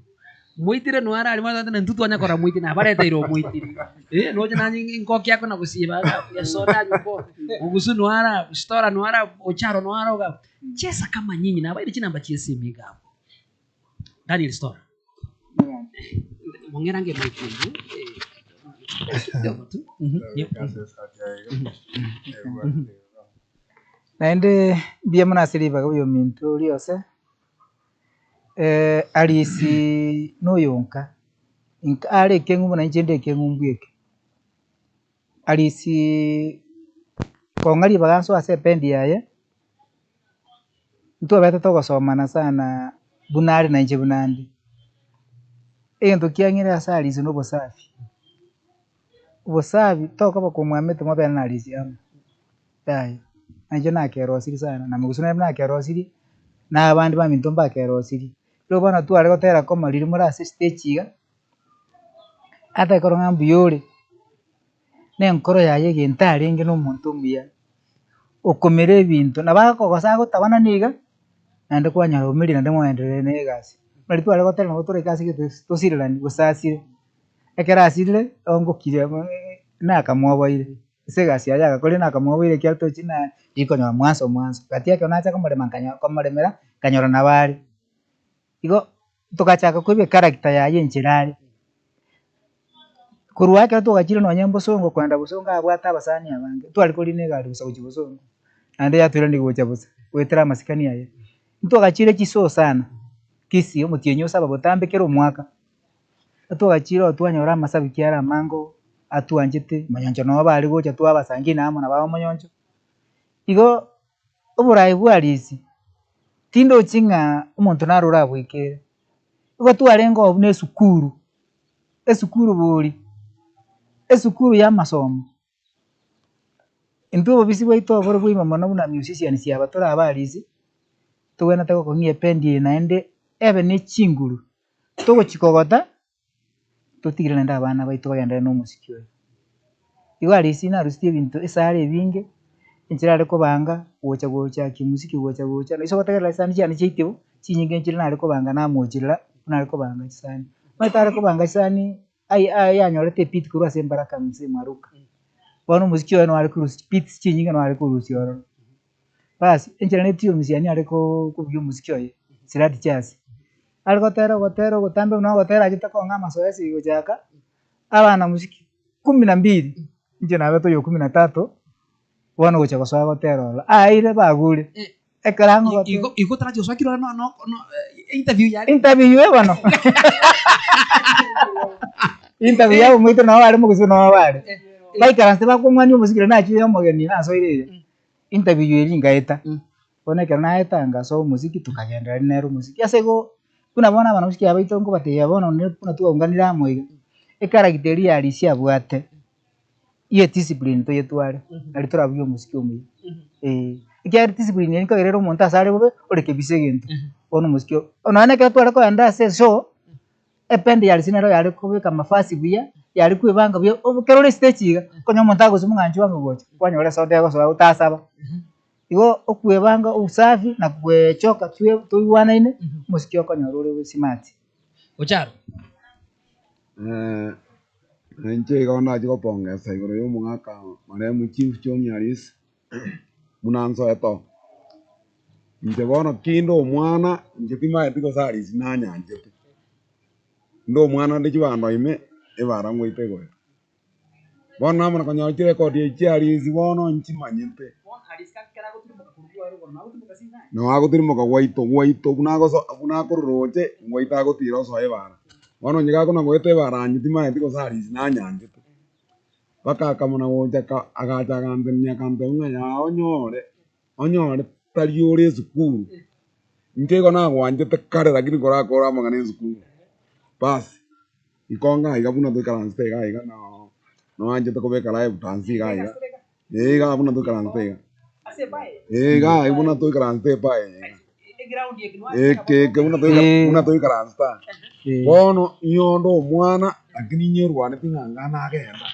Moitire noyo arari mwatebete intwe twanya korora moitire nabareteire omoitire, eh noche nanye nkoki ako na gosiba iga esoda anywe bono, ogusu noyo ara abwo, stora noyo ara abwo, ocharo noyo aro iga abwo, chesa kama nyinyi nabaire chinamba chia esimi iga abwo. Daniel Stora, mong'era nge mic eye kidogo tu. Naende mbuya mono ase ribaga oyominto riose, Alice noyonka, inka are ekeng'u buna inche nde ekeng'u mbweke. Alice kong'a ribaga nsoe ase ependi yaye, ntwabete togosomana sana buna are nainche buna inde. Egento kiang'ire ase Alice na obosafi, obosafi tokoba komwamete mobere na Alice amo, yaya, nainche nakerosirie sana na mogusu nere nakerosirie, na abande baminto mbakerosirie. Rirorio bono tware gotera koma riria more ase estage iga. Ata ekero ng'a mbuya ore, na enkoro yaye egento arenge na omonto omuya, okomera ebinto, nabo akogosa agotabana niga, naende kwanyora omerire naende mwaenderera na egasi. Nari tware gotera nabo toraike ase egento tosirerani gose asire, ekero asirire ongokire nakamwoboire, ase egasi yaye agakorire nakamwoboire ekiagera tochi na rikonyora mwanso mwanso. Gati ekero nacha komorema nkanyo komoremera, nkanyora nabo are. Igo togachaka koigwa echaracter yaye enchera are, korwa ekero twagachire nonye bosongo kogenda bosongo abwate abasani abange, tware korina egari bosa gochia bosongo, naende yatoirania gocha bosa, goetera amasikani aye. Ntwagachire chisoo sana, kisii omotienyi osaba botambe kera omwaka, twagachire oo twanyora amasabiki are amange oo, atwanchete, monyoncho noo bare gocha twabasangia amo nabo omonyoncho, igo oboraai bwa risi, tindochi ng'a omonto naro oraboikere, igo twarenge oo buna esukuru, esukuru bori, esukuru ya amasomo. Intwe obobisi bwaito obore bwaima mono buna musicians aba tore aba risi, tobwenerete gokong'ia ependi eye naende ebe ne chinguru, togochi kogota. Totigire naende abana baito bagenderere na omosiki oyo. Igo Alice narusetie ebinto esare ebinge, enchera are kobanga gocha gochakia omosiki gocha gocha, naiso gotegerera chisani chiane chiaito chinyinge nchire nare kobanga namocherera buna are kobanga chisani. Omanyete are kobanga chisani ai ai anyorete ebeat korwa ase Mbaraka Mzee Mwaruka. Bono omosiki oye nare korusia chibeats chinyinge nare korusia ororo. Bas, enchera ne tunes yaani are koo kobugia omosiki oye, sirati chiase. Are gotera ogotera ogotambe buna ogotera achete kong'a amasoesi gochaka, abana mosiki kumi na mbili, inche nabete oyo kumi na tatu, bono gocha gosoa gotera ororo, aire bagure, ekero ang'o gotera. Igo igo otarachi gosoa kirore no no no interview yare. Interview eye bono interview ya omoito nabo bare mogusii nabo bare, baikaranse bakong'wania omosiki riria nachire omogeni nasoire iga, interview eria nkaeta. Bono ekero naeta ngasoa omosiki tokagenderera nere omosiki. Ase igo buna bono abana mosiki abaito nkobatebia bono onye buna twaunganire amo iga, echaracter eria ya Arisi abwate, ya ediscipline toyetware, nari torabugie omosiki omuya eh. Ekiagera ediscipline eri nkogerere omonto ase are bobe, orekebise egento, bono omosiki oo nonye na ekero tware kogenda ase eshow, Epende ya Arisi nero yare kobeka amafasi buya, yare kwebanga buya, ekero ore estage iga, okonyora omonto agosuma ng'a inchuo ange gocha, kwanyora esoda egosoa otasaba. Igo okwebanga obusafi na gwechoka twe toigwanaine, omosiki okonyora ore smart. Ocharo. Inche igo ndache gopongesa igoro ya omogaka marehemu Chief John Arisi, buna nsoete oo. Inche bono kinde omwana, inche timanyeti gose Arisi nanyanchete, inde omwana onde chibando ime, ebara ngoita egoeta. Bono namana konyora chirekodi echi chia Arisi bono nchimanyete. Nabo agotirimoka gwaito gwaito buna agoso buna akorwa roche, gwaito agotira osoa ebara. Bono onye gakona goeta ebara inche timanyeti gose Arisi nanyanchete. Mpaka akamana gocha ka agacha agantenenia akantebia ng'a yaa onyore, onyore tari ore esukuru, inche igo nagwanchete kare lakini korakore amang'ana esukuru. Basi, ikonga iga buna toikaransete iga iga noo noanchete kobeka live dance iga iga, eh iga buna toikaransete iga, eh iga iga buna toikaransete epae eye iga. Eke eke buna toika buna toikaransete aa. Bono inye onde omwana lakini inyerwaneti ng'a ng'a nagenda.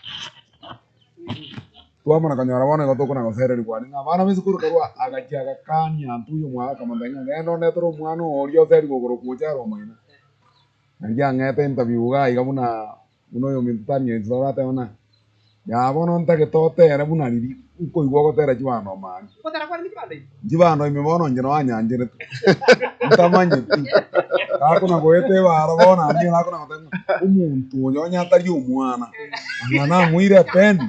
Twamana konyora bono igo tokona gosererigwa aria ng'a abana b'esukuru korwa agachia agakania anto oywo omwabo akamotebia ng'a genda ondetere omwana oria oserigwe okorokwa Ocharo omoino. Nario ang'ete interview iga iga buna buna oyominto Daniel Nsoro aratebe buna yaya bono ntagete otere buna riria nkoigwa ogotera chibando omani. Ogotera kwarenge chibando ime? Chibando ime bono inche noanyancherete, ntamanyeti, gakona goeta ebara bono aria nakona goteba ng'a omonto oyo onye atari omwana, anga namoire ependi,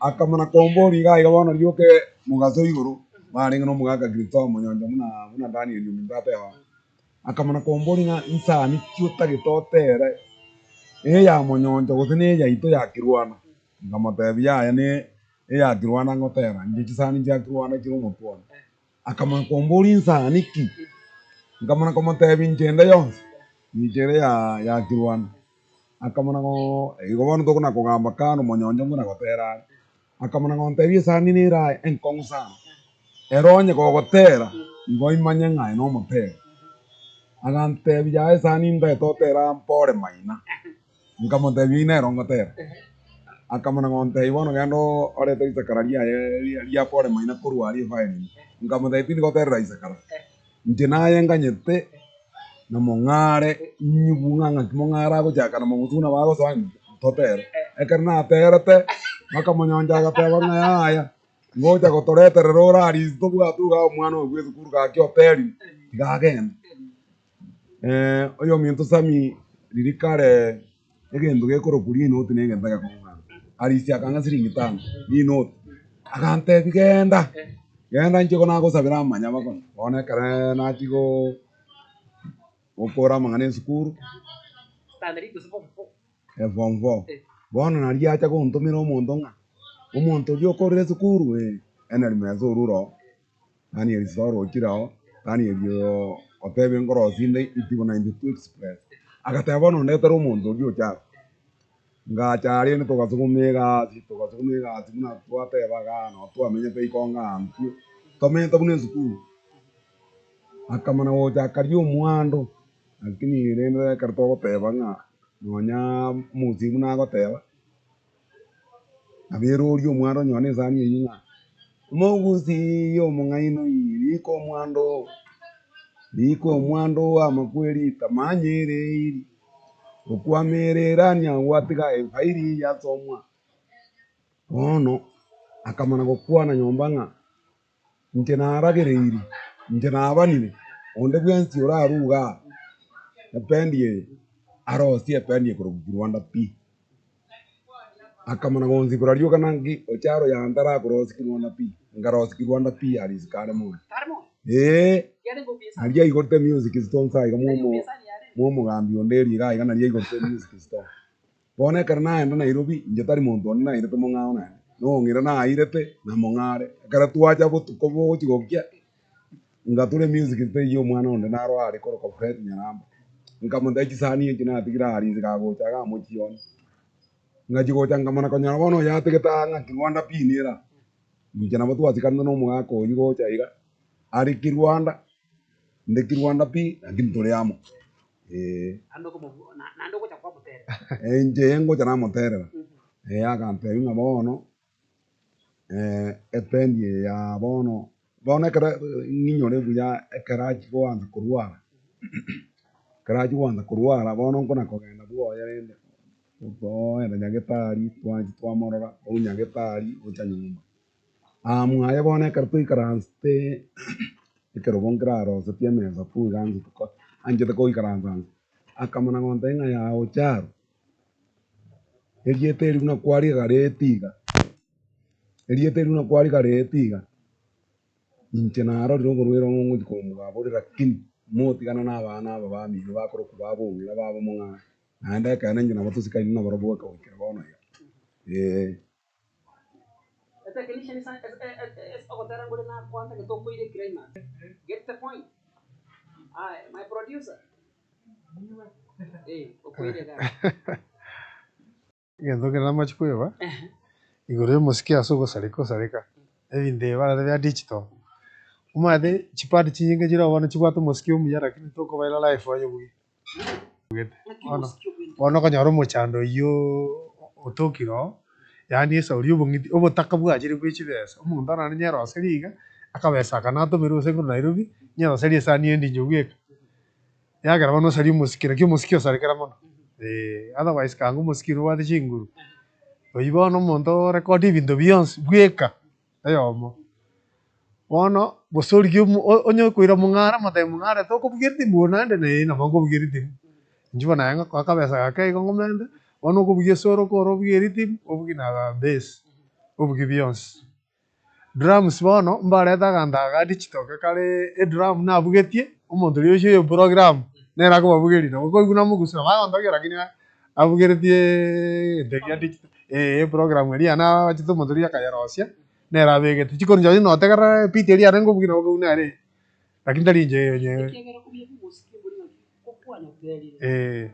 akamana komboria iga iga bono rioka mogaso igoro, barenge na omogaka Christopher Monyoncho buna buna Daniel ominto ateba. Akamana komboria ng'a insani ki otagete otere, eya monyoncho gose neyaito ya kirwana? Nkamotebia, Yaya ne eya kirwana ngotera, inche chisani chia kirwana chire omotwe one. Akamana komboria insani ki? Nkamana komotebia inche ende yonsi, inche ere ya ya kirwana. Akamana go igo bono tokona kogamba kando monyoncho mbuna gotera are. Akamana gontebia esani nere aye enkong'u sana, ere onye gogotera igo imanye ng'a aye nomoteri. Agantebia yaya esani ntagete otere aa mpore maina, nkamotebia eyio nero ngotera. Akamana gontebia bono genda orete risakara riaye ria pore maina korwa aria efairi ime, nkamotebia tindi goterera isakara. Inche naye nganyete na mong'are inyigwe ng'a ng'aki mong'are agochaka na mogusu buna bagosoa totere. Ekero naterete, bakamonyoncha agateba ng'a yaya, ngocha gotoreterera ore aria intwe tobwate igaa omwana oyo bwa esukuru gaki oterire, tiga agende. Oyominto Sammy riria kare egento gekorokwa rinoti na egento egekong'u sana, Arisi akang'a siringi tano, rinoti, agantebia genda, genda inche igo nagosabera amanyaba bono, bono ekere nachia go gokora amang'ana esukuru, eform four, bono naria acha gontomera omonto ng'a, omonto oria okorire esukuru eh, Henry Mesa orure oo. Daniel Soro ochire ao, Daniel otebire nkorosia inde Itibo 92 Express, agateba bono ondetere omonto oria oche aro. Ngacha aria rende togasuguma egasi togasuguma egasi buna twateba igaa noo twamenyete ikongo aa intwe, tomenyete buna esukuru. Akamana gocha akaria omwando, lakini rende ekero togoteba ng'a nonya omogusii buna agoteba. Nabo ere oria omwando onye na esani eyio ng'a, omogusii omong'aini oyio rika omwando oo, rika omwando oo amakweri tamanya ere eiri, okwamera erani agwo atiga efairi eyio ase omwa. Bono akamana gokwana nyomba ng'a inche naragereiri, inche nabanire, onde bwensi orarue igaa ependi eye, arosie ependi ekorokwa Kirwanda pi. Akamana gonsibora rioka naki ocharo yane ntarakorisia Kirwanda pi, nkarosia Kirwanda pi aria isiko are moyo. Eeh, nario aigorete music store nsa iga mwa omo mwa omogambi onde eria iga iga nario aigorete music store. Bono ekero naenda Nairobi, inche tari monto onde nairete mong'ao naende, nong'ira nairete na mong'are. Ekero twacha botuko bogochia gokia, ngatura emusic stage omwana onde naro are korokwa Fred Nyaramba, nkamotebia chisani echi natigire aria inse kagocha iga amochione. Ngachia gocha nkamana konyora bono oyo atigete aa ng'a Kirwanda pi nere aa. Inche nabo twasikanete na omogaka oyio gocha iga, are Kirwanda, inde Kirwanda pi, lakini tore amo. Eeh. Inche ngocha namoterera, agantebia ng'a bono ependi eye ya bono, bono ekero ng'inyore buya ekero achia goansa korwara, ekero achia goansa korwara bono nkona kogenda bwoye rende, toenda nyagetari twancha twamorora, korwa nyagetari gocha nyomba. Aa mwaye bono ekero toikaransete ekerogo nkerarosetie emesa pu iga anchete ko anchete koikaransa inse, akamana gontebia ng'a yaa ocharo, erieta eri buna kwarigareti iga, erieta eri buna kwarigareti iga, inche narorire oborwaire obo ngochia komobua lakini motigana na abana aba bamino bakorokwa babong'ina babo mong'are, naende ekeene inche nabo tosikaine nabarobwo goika goikera bono iga, eh. Egento kere namache koeba, igoro ya omosike ase ogosareka osareka, ebinto ebi bareta bia digital, omanyete chipad chinyinge chire bono chibwate omosike omuya lakini tokobaira live onye buya. Bono, bono okonyora omochando oyio otokire oo. Yaani esauri ya obong'iti, obotaka bwachire bwa echibesa, omonto naende nyeroserie iga, akabesa aka natomerwe gose korwa Nairobi, nyeroserie esani ende inche bweka. Yagera bono osarie omosiki, naki omosiki osarekera mono, eh, otherwise kanga omosiki nobwate chinguru, oywo bono omonto orekodi ebinto bionsi bweka, eyomo. Bono, gose origie omo o- onye okoira mong'are omotebi mong'are tokobugia ritimo oyo naende na ee nabo nkobugia ritimo. Inche bono naye ngokoa akabesa gake igo ng'omente, bono okobugia esoro okore obugie eritimo, obugie na bass, obugie bionsi. Drums bono, mbarete aganto aka ga digital gakareee edrum nabugetie, omonto oria oche oyo program, nere akobabugeria nabo okoigwa namogusura bagontogia lakini abugeretiee egento ekia digital, eh eprogram eria yane abachete omonto oria akayerosia, nere abegete. Chikonu chiaye notegerera ebeat eria yarenge kobugia nabo okoigwa nere eye, lakini tari inche onye Ekiagera obuya bwa omosike mbori ng'aki kokwanyoterire, eh.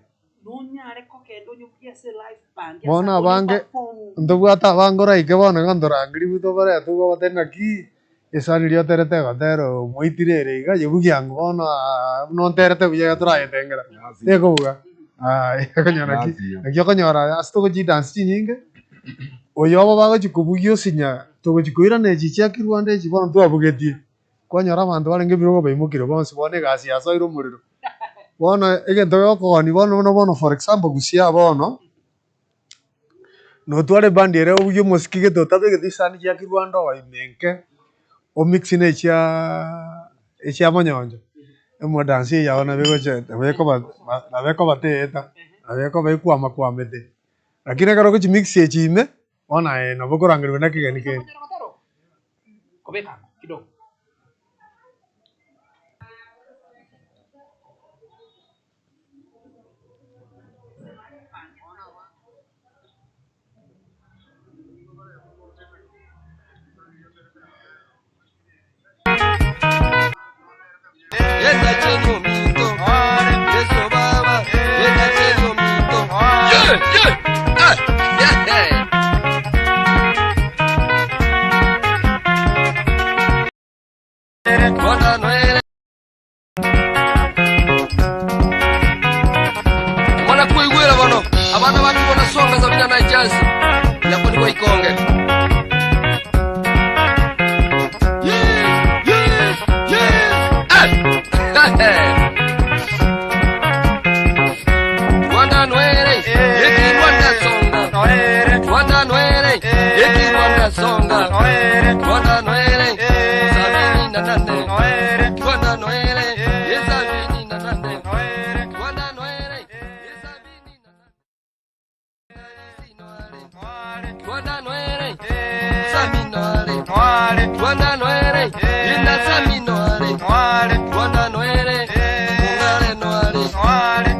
nonyare kogenda onyobugie ase elive band ase Bono onye abange, perform. ntobwate abange oraike bono iga ntorangeriwe tobaretwe igo obatebie naki, esani riria oterete egotera omoitire ere iga, yebugia ang'o bono buna onterete buya iga torayetengera, tekobuga aye okonyora naki, naki okonyora ase togochidance chinyinge, oyo obo bagochi kobugia osinya togochi koirana echi chia kirwanda echi bono twabugetie, kwanyora abanto barenge ebirogo baimokire bonsi bono egasi yasoire omorero. Bono egento gegokogonia bono buna bono for example gusii aa bono, notware ebandi ere obugie omosiki gete otabegeti chisani chia kirwanda oo ime nke, omix na echiaaa echia monyoncho, emodansi eywo yago nabo egocha nabo ekoba nabo ekoba teeta, nabo ekoba ekwama kwamete. Lakini ekero ogochimix echi ime, bono aye nabo okorangerigwa na ekegeni kende. Kobeka kidogo. Mwana koigwera bono, abana ba Kirwanda Songa Sabina na Echansi, Nyakoni gwa Ikonge. Rwanda nwere, eki Rwanda songa. Rwanda nwere, eki Rwanda songa. Rwanda nwere, 78. Rwanda nwere, 78. Rwanda nwere, 78. Rwanda nwere, Saminoare. Rwanda nwere, ina Saminoare. Rwanda nwere, Mungare noare.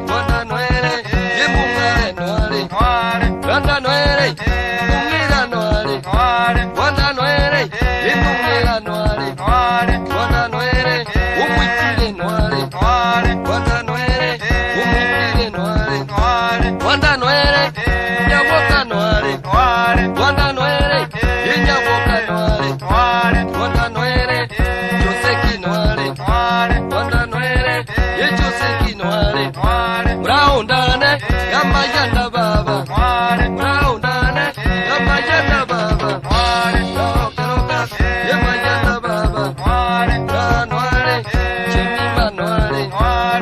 Rwanda nwere, ye Mungare noare. Rwanda nwere, Mungira noare. Rwanda nwere, ye Mungira noare. Rwanda nwere, Umwitire noare. Rwanda nwere, Umwitire noare. Rwanda nwere, Nyawoka noare. Rwanda nwere, ye Nyawoka noare. Rwanda nwere, Joseki noare. Rwanda nwere, ye Joseki noare. Muraundane, yamayanda baba. Muraundane, yamayanda baba. Roka, yamayanda baba. Ranware, Chemima noare.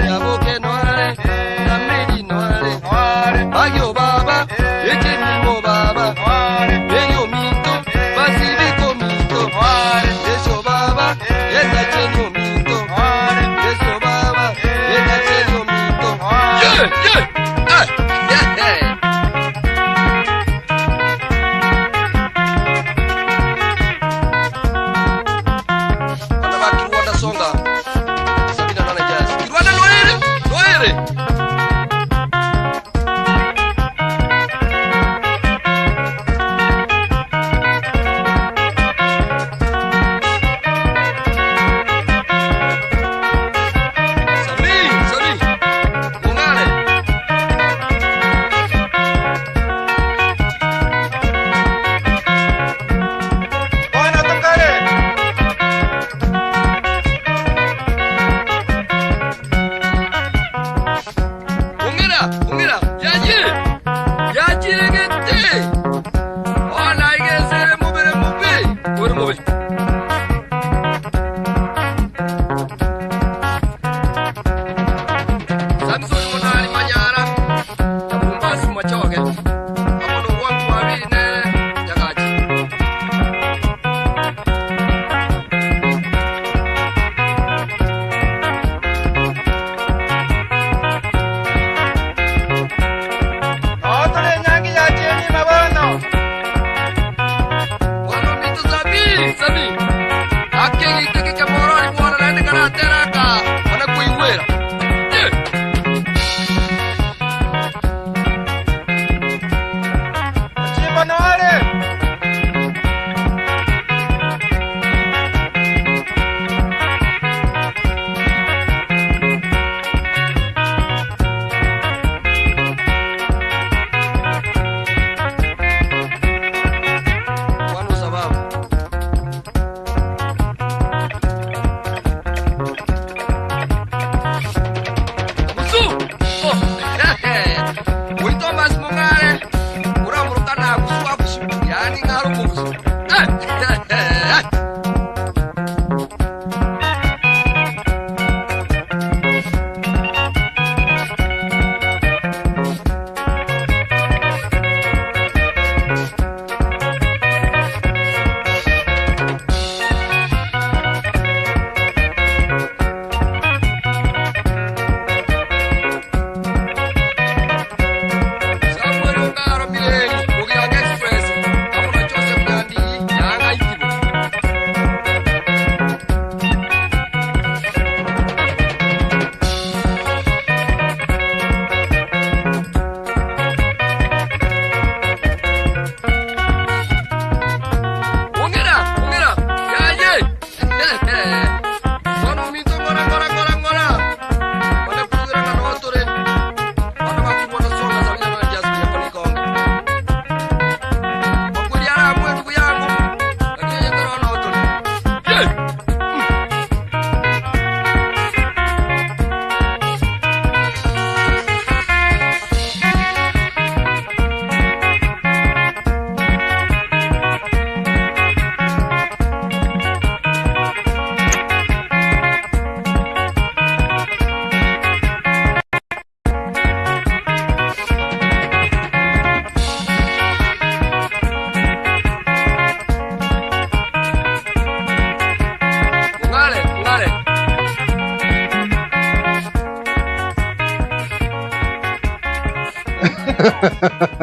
Nyaboke noare, Nameri noare. Bagyo baba, ye Chemimo baba. Eyo minto, Basibiko minto. Yeso baba, yeta chenyo minto. Yeso baba, yeta chenyo minto. Yeah, yeah, ah, yeah, yeah. Bana ba Kirwanda Songa, 78 Jazz. Kirwanda noere, noere.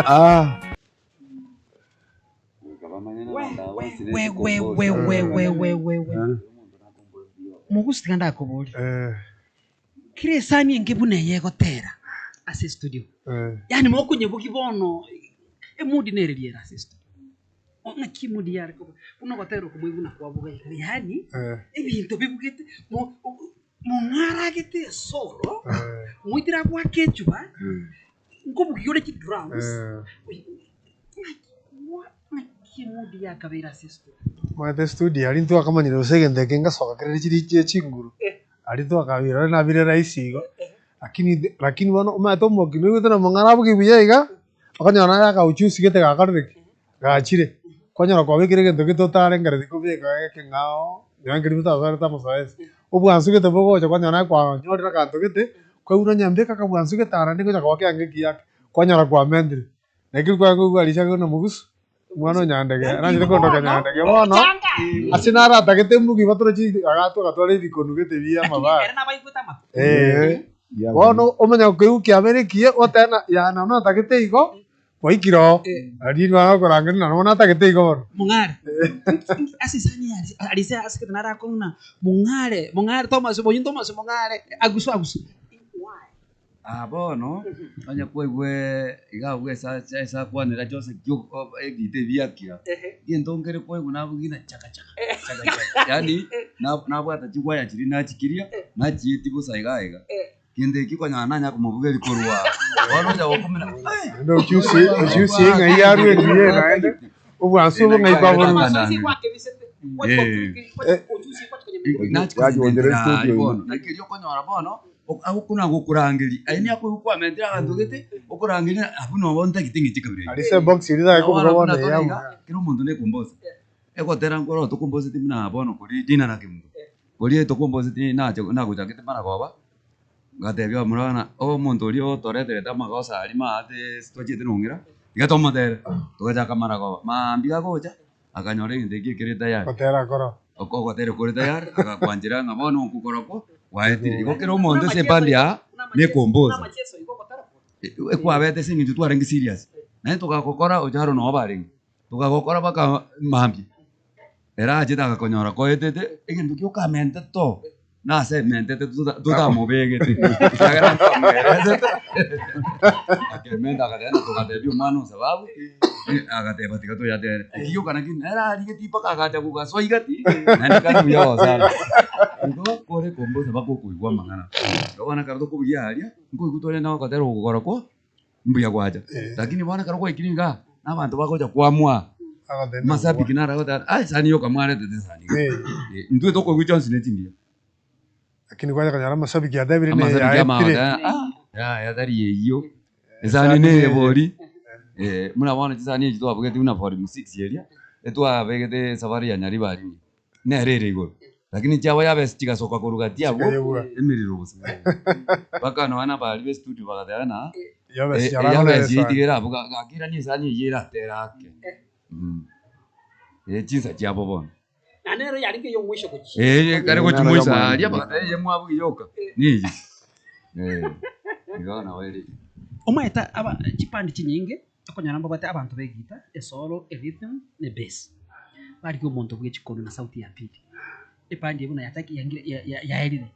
Ah. We we we we we we we we Mogusi tiga ndakoborie. Eh, Kera esani enge buna eye egotera ase estudio. eh. Yaani mokonyebugia bono emood nere riera ase estudio. Ng'aki emood yare koba buna ogotera oko moigwe buna kwabuga iga yaani Eh. ebinto bibugete mo mong'aragete esoro Eh. moitire agoaka echuba nkobugia ore chidrums Eh. ng'aki ng'aki emood yakabeire ase estudio. Omanyete estudio aria ntwakamanyire gose egento eke ngesoka kerere chiri chie chinguru, aria twakabira ore nabire rahisi igo, lakini lakini bono omanyete omokia noigwete na omong'ara abuge buya iga, okonyora naye akauchusi gete gakorire ki? Gachire, kwanyora kwabekire egento gete otarengereti kobeka ekeng'ao, nonya nkeri motasoerete amasoesi, obwansu gete bogocha kwanyora naye kwanyorire aganto gete, kwaigwa nonya mbeka akabwansu gete aro naende ngocha koba kiange ekiya ake, kwanyora kwamentire. Lakini kware koigwa risaga buna mogusu, omwana o Nyandege, naachete kondoka Nyandege bono, ase naratagete mbugi batore chi agatwa agatwara ebikonu gete bia amabati. Eh, bono omanye koigwa kiabeire ekiya, oteba ng'a yaya nabo natagete igo, gwaikire oo, riria bagokorangeria nabo natagete igo bono. Mong'are ase esani ya arise ase egento narakong'u ng'a mong'are mong'are Thomas oyio Thomas mong'are agusu agusu why? Ah bono, onye kwaigwe iga abwo esa ase akwanera Joseph gio ebinto ebi biakira, egento nkere kwaigwa nabugia ng'a chaka chaka chaka chaka, yaani nabwata chigwaya chiria nachikiria, nachieti bosa iga iga. Kende eki konyora nanya komobugeria korwa bono ocha gokumera eh! Naende ochusie ochusie ng'ai yarwa engiya naende, obwansu obo ng'ai kwaborure. Yachionchera estudio ime. Bono naki erio okonyora bono agokuna gokorangeria aye nigo akoigwa kwamentire aganto gete okorangeria abwo nobo ntagete ng'eche kabira eye. Aria ase ebox eria tari kobuga bono eye abwo. Kera omonto nekombosa egotera nkorora tokomboseti buna bono kori dina na kemunto. Oria tokomboseti nache nagochakete maragoba, ngatebia abamura ng'a omonto oria otoreterete amagoso aria maate ase twachiete nong'ira, tiga tomotere. Togachaka maragoba, maambia agocha, akanyora egento ekio ekere tayari. Gotera akoro. Oko ogotera kore tayari, agakwanchera ng'a bono okokora okwo gwaetire. Igo kera omonto ase ebandi aa, nekombosa. Ekwabete ase eng'encho twarenge serious, naende togakokora ocharo noo barenge, togagokora mpaka mambia. Ere achete agakonyora koetete egento ki okamentete oo, nase ementete tota totamobegete ekiagera ntwamoeresete akementa agateba na togatebia omwana o sababu, agateba tiga toyatere. Eki gioka naki nere arigetie mpaka agacha gogasoa igati, naende kari buya gosana. Igo kore kombosa mpaka okoigwa amang'ana. Igo bono ekero tokobugia aria, nkoigwa tore na ogotera ogokora kwa mbuya gwacha. Lakini bono ekero gwaikire igaa, na abanto bagocha kwamua, amashabiki naro agoteba aye esani yoka mwaretete esani iga. Intwe tokoigwa chionsi ne chingiya. Lakini kwanya konyora amashabiki atebire ne Amashabiki yaetire. amagoteba ah, yaya tari eyio, esani neye bori, buna bono chisani echi twabugete buna volume six eria, etwabegete esafari ya Nyaribari nere ere igoro. Lakini chiabo yabesa chigasoka korwa gati abwo Chikayebua. emerero bosa. Mpaka nonya na abaria be studio bagateba ng'a Yabesi eh, yaragora yabesi esani. etigere abwo ga- gakirania esani eyio eratere ake. Eh, chinsa chiabo bono. Naende nero yarenge ey'omwisho gochia. Eh, kare gochia Nero moiso y'omwando. aria bagateba eye mwabugia yoka neye. Eh, igo nabo ere. Omanyete aba chipande chinyinge, okonyora mbabwate abanto ba egita, esolo, erhythm, na ebass. Barigia omonto bwe chikonu na sauti ya pili. Epandi eye buna yachaki yangire ya- ya- yaerire.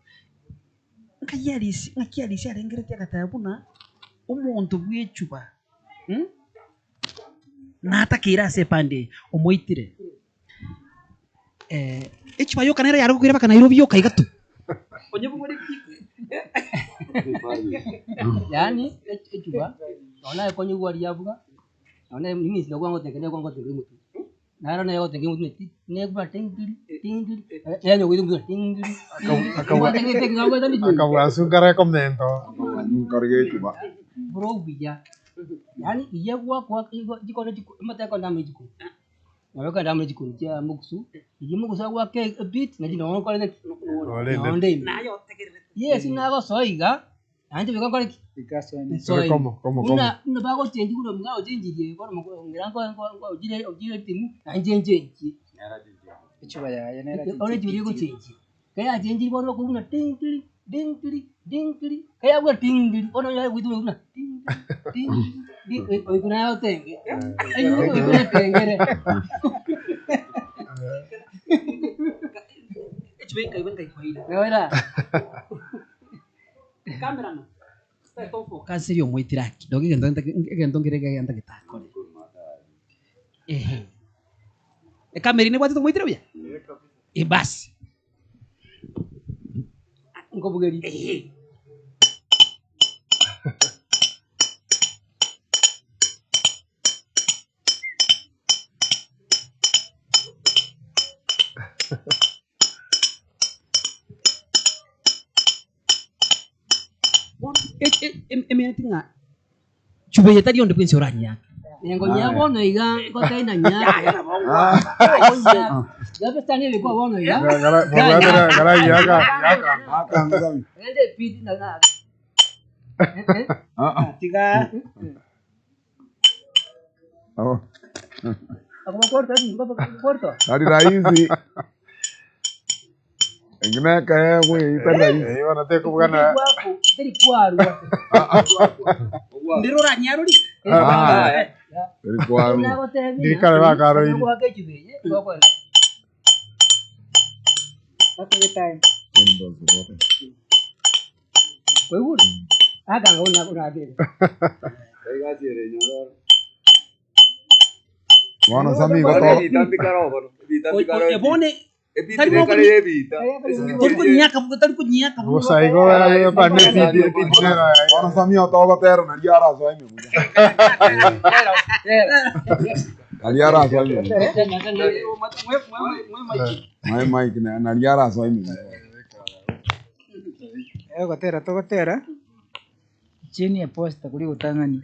Nkai Arisi ng'aki Arisi arengeretie agateba buna, omonto bw'echuba natakeire ase epandi eye, omoitire. Echuba yoka nere yare gokoira mpaka Nairobi yoka iga tu. Yaani echuba nonya naye konyigwa riabuga, nonya na eminsi nabo kwangotenga nigo kwangotenga omotwe. Naro nere gotenga omotwe ti negwa tingiri tingiri yaani ogoita omotwe tingiri tingiri Akabwansu nkare komenta oo. Nkare gechuba. Buna obuya, yaani riya gwakoa igo chikoro chiko omotwe ekero ndamanye chikoni, nabo ekero ndamanye chikoni chia mogusu, riria mogusu agoaka ebeat nachi nonye okorete ki? Orende. Nonde ime. Yes nagosoa iga. Nainche goika nkore ki? Nsoe. Komo, komo, komo. Buna buna bagochengi buna omong'ina ochengirie bono ng'ira nko nko nko ochire ochire etimu nainche nchengie. Echuba yaye nere Bono echuba eria egochengia, ekero yachengirie bono okobuna ting ting. Dingiri, dingiri, kayagwa dingiri, bono yare goitwa buna dingiri, dingiri, dingiri, oigwe naye otenge, oigwe oigwe otengere. Echibe nkaigwa nkaikoira. Ora. Cameraman, Focus omoitire aki, dogi egento ntake egento nkere iga ntagete akore. Ehe. Ekamera eye nebwatete omoitire buya? Eh basi. Nkobugeria. Ehe. Bono emeaneti ng'a chuba eye tari onde bwensi oranyeake. Nengo nya bono iga ngotebi na nyake. Yabesani ebikwa bono iga. Rende epidi na na. Tiga. Tari rahisi. Eki nekeegwa eyio tari rahisi. Bono tekobwana. Teri kwarwa. Ndire oranyearori? Teri kwarwa. Ndikare bakaroirie. Kwaigure? Akanga buna oragere. Bono Sammy igo to- Bono tari tari konyiaka tari konyiaka Bosa igo yokane epidi epidi nero Bono Sammy otogotera nario arasoe ime buya. Nario arasoe ime buya. Mwe mic nario arasoe ime buya. Egotera togotera, chini eposta koria gotang'ani.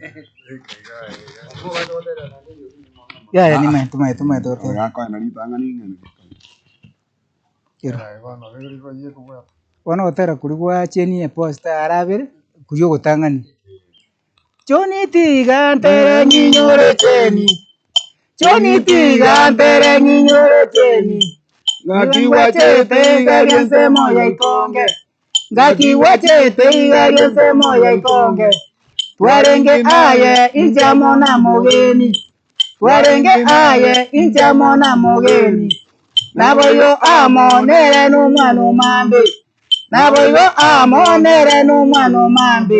Yaya nimaete tomaete tomaete gotera. Gakoenda ritang'ani ng'ende. Ero. Bono ogotera koria gwa cheni eposta arabere, koria ogotang'ani. Choni tiga ntere ng'inyore cheni, choni tiga ntere ng'inyore cheni, ng'aki gwachete iga ria ensemo ya ikonge, ng'aki gwachete iga ria ensemo ya ikonge, twarenge aye inche amo na mogeni, twarenge aye inche amo na mogeni, naboigo amo nere na omwana omambe. Naboigo amo nere nomwana omambe.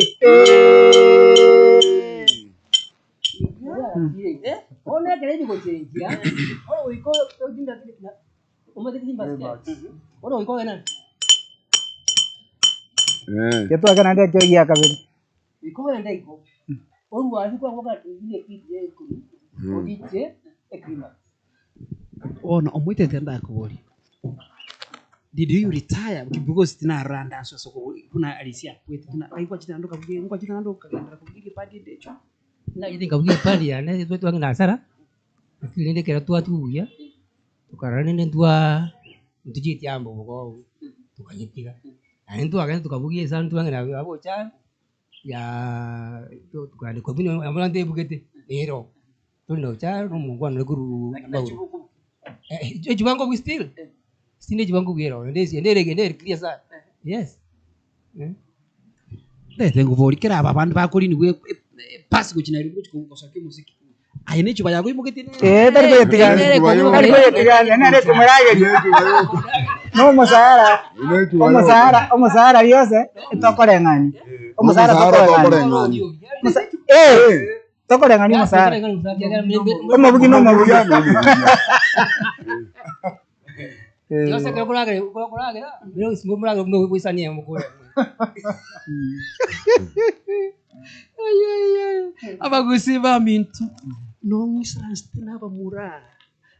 Bono ekero ebigochenchia, bono goika omanyete bono goika ogende Getwake naende ekero gia kabere. Goika ogende igo, orwari kwaboka epidi ya ikomi, oriche eclimax. Bono omoitete ndakoborie, did you retire because tinarora ande ase ase buna Alicia akwete buna ngai nkwachete naende okabugia nkwachete naende okagenderera kobugia epandi ende echo? Nachete nkabugia epandi yane twatwang'ina na hasara, lakini rende ekero twatubugia buya, tokarora rende ntwa ntochieti amo bogogo, tokanyetiga. Naende ntwagenda tokabugia esani twang'ina abwo ocharo, yaa tokaandikwa buna abwo ntebugete, ero. Tore na ocharo na omongwana ore korwa Mauru. Echibango obwe still, still echibango obwe ero, ende ende ere ende ere clear sana, yes. Ndete ngobori kera aba abande bakorinigwa epasi gochia Nairobi gochia gosokia omosiki, aye ne echuba yago oimogetie ne Eh, tari koyetiga, tari koyetiga, nere ekomorageria. Na omosahara, omosahara, omosahara riose, tokoreng'ania. Omosahara tokoreng'ania. Eh, Tokoreng'ania omosara. Omobugi na omobugi. Abagusii baminto, nong'isaransete nabamura,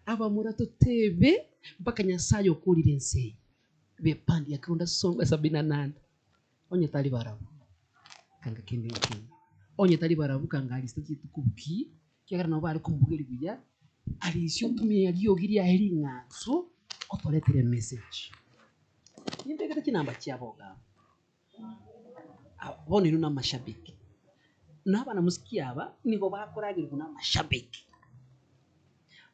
abamura totebe mpaka Nyasaye okorire ense eye, bepandi ya Kirunda Songa sabini na nane. Onye tari barabwo, kanga kende nkeiyo. Onye tari barabwo, kanga arise rituko ki, ekiagera nabo bare komobugeria buya, arise otumie riogi riaye ring'anso, otoretere emessage. Nimbegete chinamba chiabo iga abwo. Bono inwe na amashabiki, na abanamusiki aba nigo bakoragerigwa na amashabiki.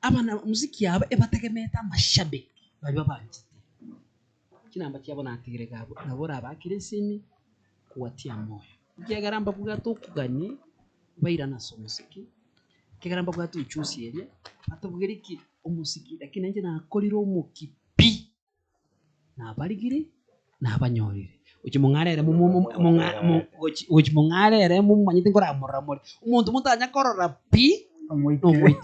Abanamusiki aba ebategemeete amashabiki baria babanchete. Chinamba chiabo natigire iga abwo, nabo orabakere esimi kuwatia moyo. Ekiagera mbabwate okogania bairane ase omosiki, ekiagera mbabwate uchusi eria, batobugeri ki? Omosiki, lakini nainche nakorire omoki pi. Nabarigire, nabanyorire. Gochia mong'arere mo- mo- mo- mong'a mo gochi gochi mong'arere momanyete nkoramorora more. Omonto motanya korora pi, nomoitire.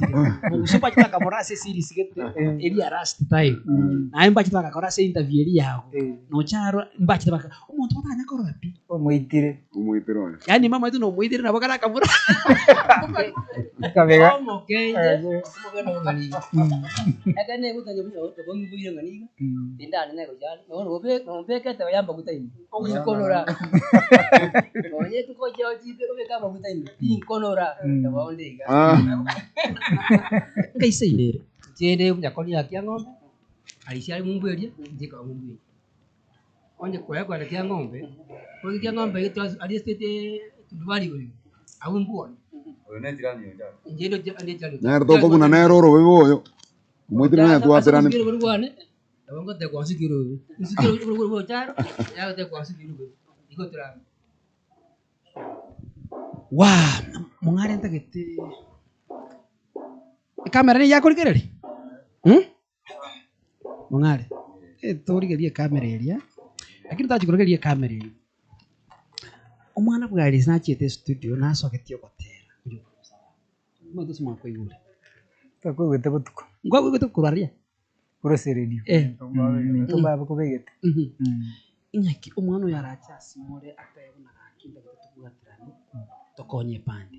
Mogusu mbachete bakamorora ase eseries gete, eria ya last time. Naende mbachete bagakora ase interview eria yago, nocha aro mbachete baka omonto motanya korora pi. Omoitire. Omoitire oyo. Yaani mbamaete nomoitire nabo kare akamorora. Kabega. Omokenye, omogeni ong'ani iga. Ekero negotanya buya oboibuire ng'ani iga, tindane negochia nonya obe nombekete oye amaguta ime, ogochikonora. Nonye rituko chiao chimbe obeke amaguta ime, tinkonora, nabo onde iga. Nkaisa ere. Inche inde nyakoni ya kiang'ombe, arisia are ng'umbu eria, inche nkaba ng'umbu eria. Onye kwaya kwenda kiang'ombe, korende kiang'ombe egetwa aria estate tundubari igoro iga, abwo mbwone. Oyo ne echirani ya Ocharo. Inche inde inde echirani ya Nere tokobuna nere orobe oyo, omoitire nere twaterane. Ase obosikire bwane, nabo ngoteba kwansikire obe, nsikire obe bwa Ocharo, yagoteba kwansikire obe, igo torambe. Waa! Mong'are ntagete ekamera nigo yakorigereria? Mh? Mong'are, eh torigererie ekamera eria, lakini tachia korigereria ekamera eria, omwana bwa Alice nachiete estudio nasogetie ogotera, omanyete ase mwakoigure. Twakoigwete botuko. Nkwakoigwete korwa aria? Korwa ase eredio. Eh. Intwe mbabakobegete. Ing'aki omwana oyo arache ase more atebe buna gaki ntagete tobwaterane tokonye ebandi,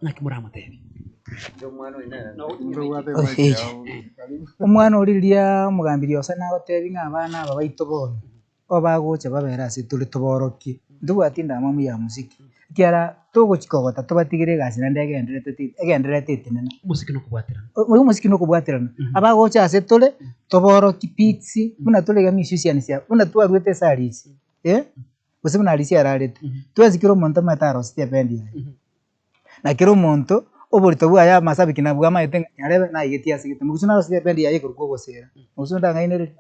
ng'aki moramotebie? Omwana oria riria omogambi Riosa nagotebi ng'a abana aba baito bono, obagocha babere ase tore toborokie, ntobwati endamwamu ya mosiki, ekiagera togochi kogota tobatigere egasi naende egendererete ti egendererete etenene. Omosiki nokobwaterana. Omosiki nokobwaterana, abagocha ase tore, toborokie beats, buna tore iga musicians aba, buna twarwete ase Arisi, eh, gose buna Arisi ararete, twensi kera omonto omanyete aroseti ebendi yaye. Na kera omonto, oborito bwaye amasabiki nabwo amaete ng'a nyarebe naigetie ase gete, mogusu naroseti ebendi yaye ekorokwa ogosera, mogusu ntang'ainereria?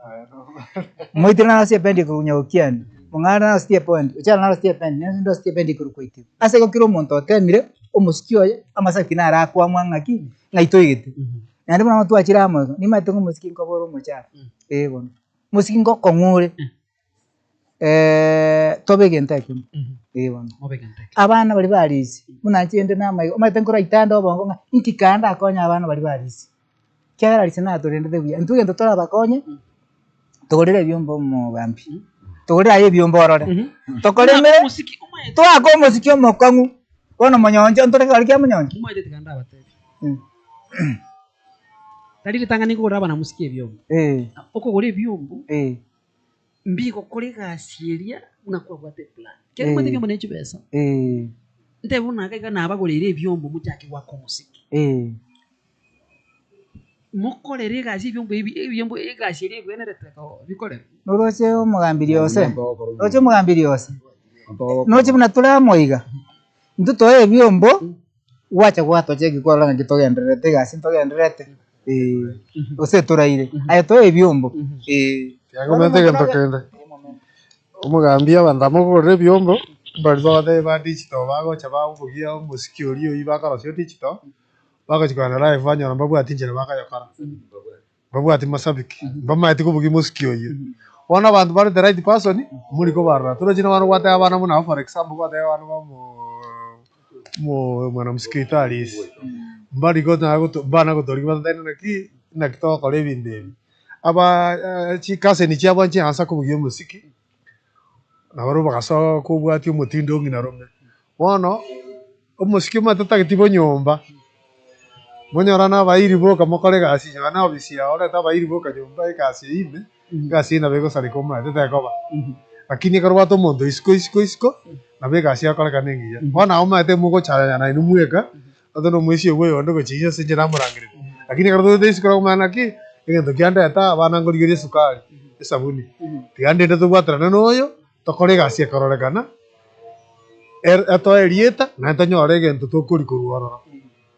Moitire naroseti ebendi ekorokwa nyagokiani, mong'are naroseti ebendi, ocharo naroseti ebendi, nere ndoseti ebendi ekorokwa itibo. Ase igo kera omonto otemire, omosiki oye, amasabiki naro akoamua ng'aki, ng'ai toigete. Naende buna bono twachire amo iga, nimanyete ng'a omosiki nkoba ore omochafu, eh bono. Omosiki ngokong'u ore. tobe egento ekemo, eh bono. Abana baria ba Arisi, buna inche inde namaiga, omanyete nkoraita ande obongo ng'a inki kaa ndakonye abana baria ba Arisi, ekiagera Arisi natorendete buya, intwe egento torabakonye, togorere ebiombe omogambi, togorere aye ebiombe orore, tokoremere, toake omosiki omokong'u, bono monyoncho ntore kegori kia monyoncho. Omanyete tiga ndabatebie. Tari ritang'ani nkogorera abana mosiki ebiombe. Okogora ebiombe. Mbigokora egasi eria buna kwabwate eplan. Ekero omanyete ebiombo ne chibesa, ntebe buna iga iga nabagoreire ebiombo mochake goaka omosiki. Mokorere egasi ebiombo ebi ebiombo egasi eria ebwenerete bikorerwe. Noroche omogambi Riose, roche omogambi Riose, noche buna tore amo iga, intwe toe ebiombo, gwacha gwatocheki kwarora ng'aki togendererete egasi ntogendererete, eh, gose toraire, aye toe ebiombo, eh. Tiagomete egento kende, omogambi abanto amogorere ebiombo, mbari bagotebi ba digital bagocha bagobugia omosiki oria oywo bakorosia digital, bagochi kogenda live banyora mbabwati enchera bakoyokora, mbabwati mashabiki, mbamaeti kobugia omosiki oywo. Bono abanto bare the right person, mori kobarora. Torochi nabana gwateba abana buna abwo for example gwateba abana ba omoo omoo mwanamuziki oito Alice, mbari konyara goto mbana gotoria batatebani naki, naki togokora ebinto ebi. Abaa chikaseni chiabo nchiansa kobugia omosiki, nabarobwo bagasoa kobwatia omotindo o ng'ina rome. Bono, omosiki omanyete totageti bonyomba, monyora na abairi boka mokore egasi nonye na ofisi yao orete abairi boka nyomba egasi eywo ime, egasi eywo nabo egosareka omanyete tekoba. Lakini ekero obwate omonto isiko isiko isiko, nabo egasi egokorekana engiya. Bono abwo omanyete mogochayana inwe mweka, ase na omoisia oyio oyonde gochia inse ase inche namorangeretie. Lakini ekero togoeta isiko okomanya naki, egento kiandeta abana nkorigeria esukari, esabuni, tiga ndende tobwaterane na oyo, tokore egasi ekororekana, etoe erieta, naende tonyore egento tokoria korwa ororo.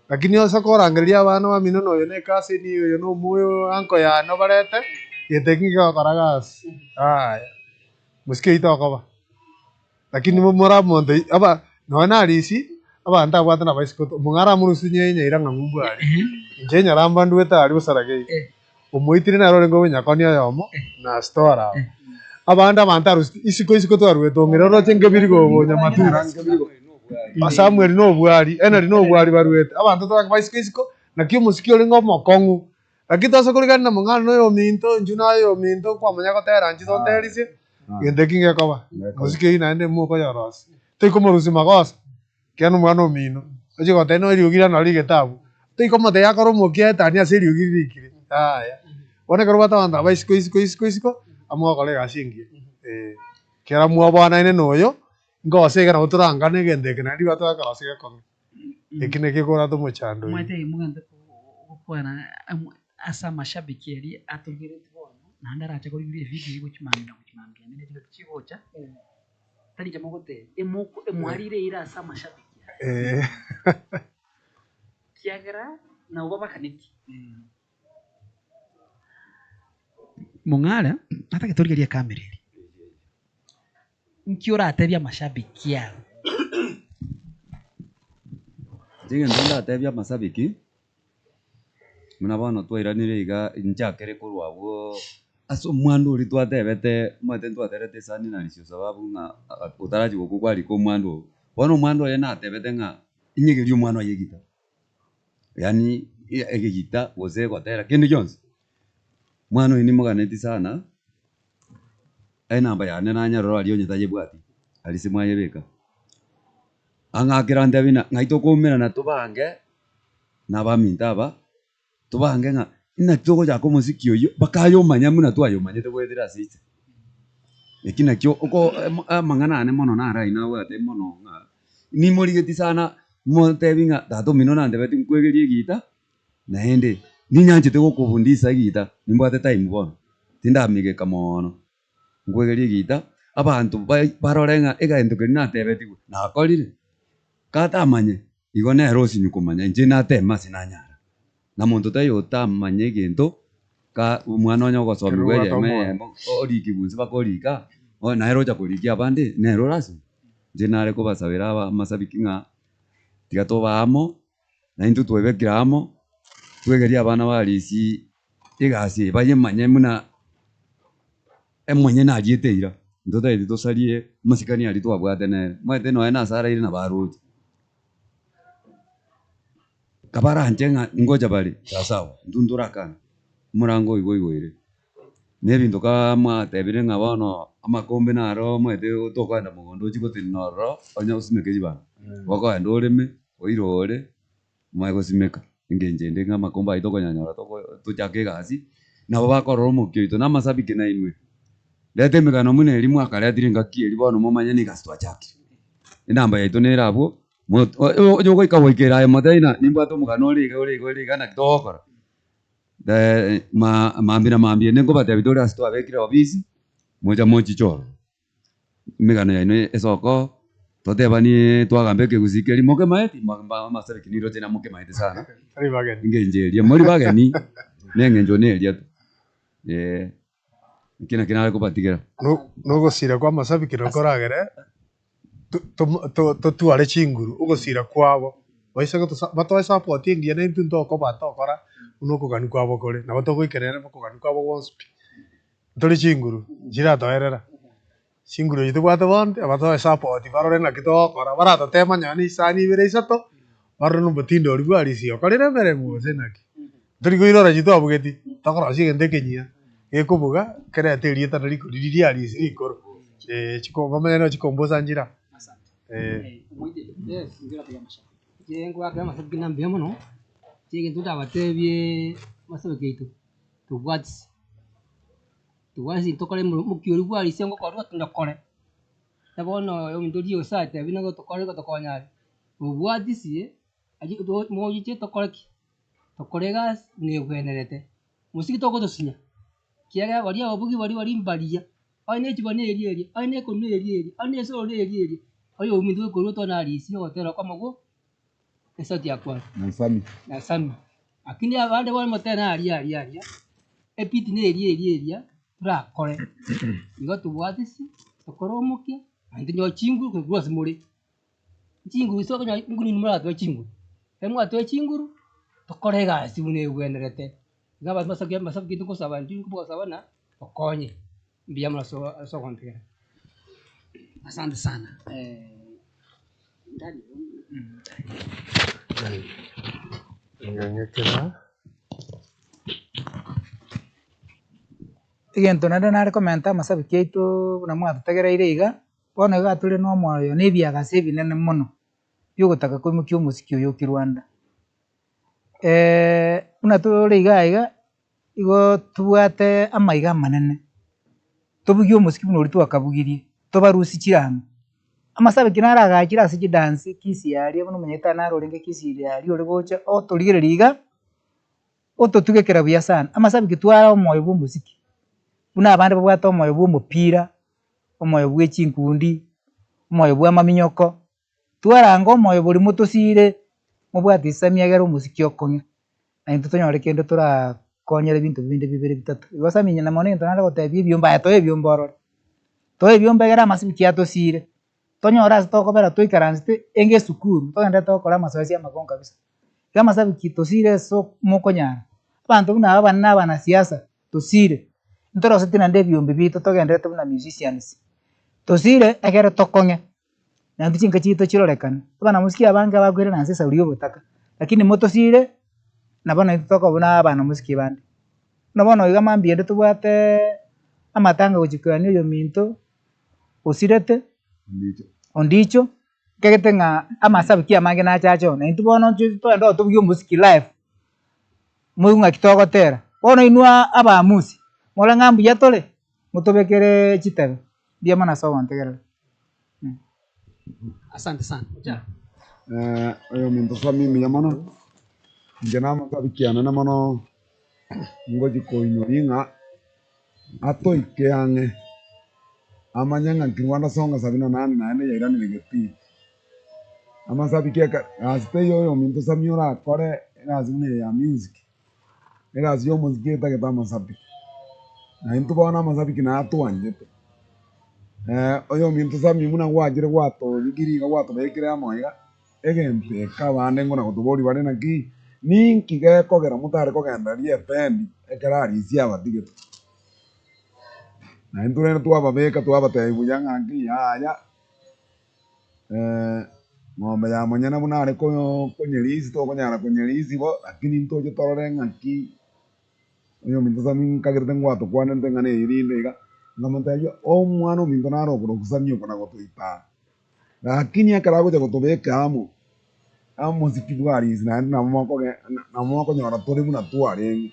Lakini ase korangereria abana bamino na oyo na ecousin, oyo na omoyo uncle yane obarete. Gento eki nkegokora gasi, yaya, mosike oito okoba. Lakini momora omonto aba nonya na Arisi, abanto abwate na baisiko to omong'ara amorusie onye nyaira ng'a ng'umbu aria. Inche nyaramba ndwete aria bosaragei. Omoitire nere orenge omonyakoni oyomo na Astora aba. Abande abanto arusitie isiko isiko twaruete ong'ira oroche nkebirigo obo Nyamatura. Samuel na obwari, Henry na obwari baruete. Abanto twarange baisiko isiko, naki omosike orenge omokong'u. Lakini twase korigania na mong'ana na oyominto, inchuo naye oyominto kwamanya gotera inche tonterisie, gento eki ngekoba. Mosike eyio naende mokoyorosia. Toikomorusia magoso, ekiagera na omwana omino, ochie goteba na eriogi riane naro rigete abwo. Toikomotebia akore omokia aetanie ase eriogi ririkire, yaya. Bono ekero obwate abanto aba isiko isiko isiko isiko, amo gokora egasi engiya, eh. Ekero mwabwanaine na oyo, nkose iga nabo torangane egento eke naende ribaga togakorosia gekong'e. Eki nakio ekorata omochando oyio. Omanyete mogende gokwana ase amashabiki aria atogereti bono, naende arache korigereria evidio eywo gochia mambia na gochia mambia naende chingaki chigocha, tari inche mogotebia, emoko emwarire eira ase amashabiki aya. Ekiagera nabo babakaneti. Mong'are, natagete origererie ekamera eria. Nki oratebie amashabiki ao? Inche egento ndatebie amashabiki, buna bono twairanire iga nchakere korwa abwo ase omwando oria twatebete omanyete ntwaterete esani na risio sababu ng'a otarachia gokwa kwarika omwando oo. Bono omwando oye natebete ng'a inyegerie omwana oye egita, yaani egegita gose egotera kende gionsi. Omwana oyo nimoganeti sana. Enamba yane nanyarora aria onye tayebwati, aria ase mwayebeka. Ang'akera antebi ng'a ng'ai tokoumerana tobange na abaminto aba, tobange ng'a inaki togochaka omosiki oyio mpaka aye omanye buna twayomanyete goetera ase ise. Eki nakio oko amang'ana ane mono naro ayio nabwate mono ng'a nimorigeti sana motebi ng'a tata omino nantebeti nkwegerie egita. Naende ninyanchete gokobundisa egita, nimbwate time bono, tindamigeka moono, nkwegerie egita, abanto barore ng'a egento keria natebetigwe nakorire, katamanye, igo nere osinye komanya inche natema ase nanyara. Na monto taiyo otamanye egento, ka omwana onye ogosomiwa Ekero obwate eyemo omoyo. eyemo, orikigwe inse mpaka orika, bono nere ocha korikia abande, nere orasinye. Inche nare kobasabera aba amasabiki ng'a tiga tobe amo. Na intwe twebekire amo, twegerie abana ba Arisi egasi eye bayemanye buna omonyene ariete eira, ntotagete tosarie amasikani aria twabwate nere, omanyete nonya na ase araire nabo aroche. Kabaranche ng'a ngocha bare, sawasawa, intwe ntorakane, omorango oigo oigoire. Na ebinto kaa mwatebire ng'a bono amakombe naro omanyete tokoenda mogondo ochie gotenena ororo onye osimeke chibando, okoenda oreme, oirore, omanye gosimeka. Engencho ende ng'a amakombe aywo tokonyanyora toko tochake egasi, nabo bakorora omokia oito na amasabiki nainwe. Reta emegano buna eria mwakaretire engaki eria bono momanye na egasi twachakire. Enamba yaito nere abwo, mo onye ogoika goikera aye motebie ng'a nimbwate omogano ore iga ore iga ore iga naki togokora. Mambia na mambia ende nkobatebia tore ase twabekire ofisi, mocha mochiche ororo. Emegano yaino esoko, totebanie twagamba ekegusii keria mokemaeti, amasabiki niroche namokemaete sana, Tari bageni. engencho eria mori bageni, na eng'encho neria tu, eh, ekio nakio nare kobatigera. Nogosira kwa amasabiki nabo koragere totware chinguru, ogosira kwabo, baise gotosa batoe support engiya na intwe ntokoba tokora buna okogania kwabo kore, nabo togoikerera okogania kwabo gwonsi pi. Ntore chinguru, nchiratoerera, chinguru echi tobwate bono abatoe support barore naki togokora, baratotema nonye na chisani ibere isato, barore na omotindo oria bwarisia okorire emeremo gose naki. Ntori koirora inche twabugeti, tokorosia egento ekenyia, gekobuga, kerete erieta na rikori riria riarisia rikoro, chiko bamanye no chikombosa nchire aa, eh. Inche ngoakera amasabiki ng'a mbuya mono, inche egento ndabatebie amasabiki aito, tobwatisi, tobwatisi tokore omokia oria bwarisia ngokorwa tonyokore, na bono omonto oria osaete buna gotokore gotokonya are, obwatisie aywo mochiche tokore ki? Tokore egasi buna egwenerete, mosike togotosinya, ekiagera baria ababugi baria baria mbaria, onye ne echibwa neria eria, onye ne ekonu neria eria, onye ne esoro neria eria, oyominto bwekorwa twana arisia ogotera okomo gwo esauti ya kwanza Na Sami. na Sami. Lakini abande bono motebe naria aria aria. Ebeat na eria eria eria torakore, igo tobwatisi, tokore omokia, naende tonyore chinguru korwa ase more. Chinguru ase okonyora nguru inwe moratoe chinguru, ekero mwatoe chinguru, tokore egasi buna ebwenerete. Iga abanto basakia amasabiki togosaba intwe nkobasaba ng'a tokonye, mbuya mono ase ase ogontegera. Asante sana. Egento naende nare komenta amasabiki aitooo buna mwatotegereire iga, bono iga tore na omoyo na ebiagasi ebinene mono, biogotaka koimokia omosiki oyo o Kirwanda. Buna tore iga iga, igo tobwate amaiga amanene, tobugie omosiki buna oria twakabugirie, tobarusie chirang'o. Amasabiki naro agachire ase chidansi kisii aria buna omonyagitari naro orenge kisii aria ore gocha otorigereria iga. Ototugekera buya sana, amasabiki tware omoyo bwa omosiki, buna abande babwate omoyo bwa omopira, omoyo bwa echinkundi, omoyo bwa amaminyoko, twaranga omoyo boria motosire mobwate chisemi egere omosiki okong'e, na intwe tonyore kende torakonyere ebinto binde bibere bitato. Igo ase aminyo na mono egento nare gotebia ebiombe aye toe ebiombe orore, toe ebiombe egere amasibiki atosire, tonyore ase tokobera toikaransete enge esukuru, togenderete gokora amasoesi amakong'u kabisa. Iga amasabiki tosire ase mokonyara, abanto buna aba abanene abanasiasa tosire, ntoroseti naende ebiombe biaito togenderete buna musicians, tosire ekere tokong'e, naende chinka chiaito chirorekane, abanamusiki abange abakoirana ase esauri ya obotaka, lakini motosire, nabo naintwe tokoba buna abanamusiki bande. Buna bono iga mambia ende tobwateeee amatanga gochia koenia oyominto osirete, ondicho. Nkegete ng'a amasabiki amange nache ache oo, na intwe bono intwe togende tobugie omosiki live, moigwe ng'aki togotera. Bono inwe abaamusi, more ng'a mbuya tore, motobekereee chitebe, mbuya mono ase ogontegerera. Asante sana. Oyominto Sammy mbuya mono, inche namasabiki anene mono ngochi koinyori ng'a atoike ang'e, amanye ng'a Kirwanda Songa sabini na nane naende yairanire getii. Amasabiki eke gasi teiyo oyominto Sammy orakore egasi buna eye ya music, egasi ya omosiki etagete amasabiki. Na intwe bono amasabiki natwanchete, oyominto Sammy buna gwachire gwatobigirie iga gwatobekire amo iga. Egento eke abande nkona gotoboria bare naki, Ninki gekogera motare kogendereria ependi ekero Arisia abatigete? Na intwe rende twababeka twabatebia buya ng'a nki, Yaya, ng'ombe ya monyene buna are konyerisia tokonyara konyerisia bo, lakini ntoche torore ng'aki oyominto Sammy nkagerete ngwatokwanerete ng'a neye rinde iga, nkamotebia omwana ominto nare okorokwa Sammy okona gotoita aa. Lakini ekero agocha gotobeka amo, omosiki bw'Arisi naende nabo mokoge nabo mokonyora tore buna twarenge,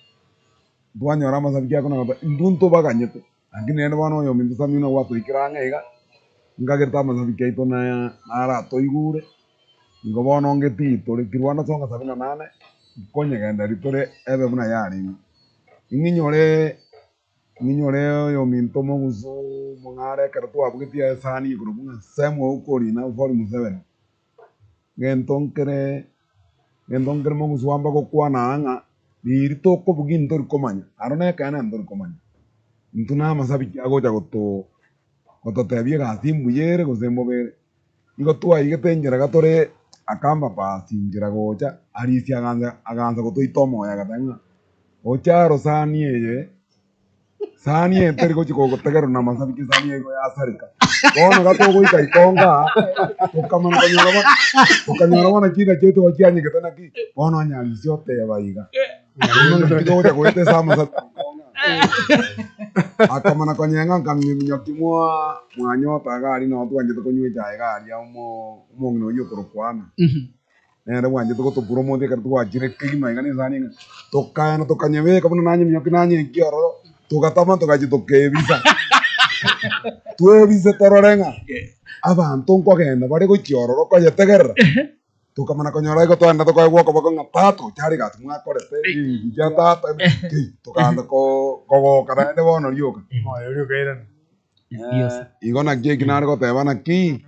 twanyora amasabiki akona gotoa intwe ntobaganyete, lakini rende bono oyominto Sammy buna gwatoikire ang'e iga, nkagerete amasabiki aito na naratoigure, igo bono ngetii tore Kirwanda Songa sabini na nane, nkonyegendereria tore ebe buna yarenge. Ing'inyore. Ng'inyore oyominto omogusu omong'are ekero twabugetie esani igoro buna ensemo okorina volume 7. Gento nkere gento nkere mogusu amba gokwana aa ng'a riria tokobugia ntori komanya, aro na ekeene ntori komanya. Intwe na amasabiki agocha goto gototebia egasi mbuya ere gose mbobe ere. Nigo twaigete enchera gatore akamba pasi nchera gocha, Arisi agansa agansa gotoita omoyo agateba ng'a ocharo sani eye, sani eye teri gochi gotegererwa na amasabiki esani eye igo yasareka. Bono gatogoika ikongo aa, tokamanya konyora bono tokanyora bono chinda chiaito igo chianyegete naki, bono onye Arisi oteba iga, bono naki togocha goeta ase amasabiki ikongo aa. Akamana konyenga nkamiominyokia mwa mwanyota iga aria noo twanchete konywa echae iga aria omo omong'ina oyio okorokwa Anna. Nere bwanchete gotopromote ekero twachire kegima iga na esani ng'a tokaenda tokanyebeka buna nanyeminyokia nanyekia ororo, togatama togachia tokebisa. Twebise torore ng'a abanto nkogenda bare gochia ororo koyetegerera. Tokamana konyora igo twagenda tokaegwa okoboko ng'a tata ochare egasi mwakorete ringiya tata ki, tokaansa kogoka naende bono rioka. Omoyo oria okairana. Igo naki eki nare goteba naki,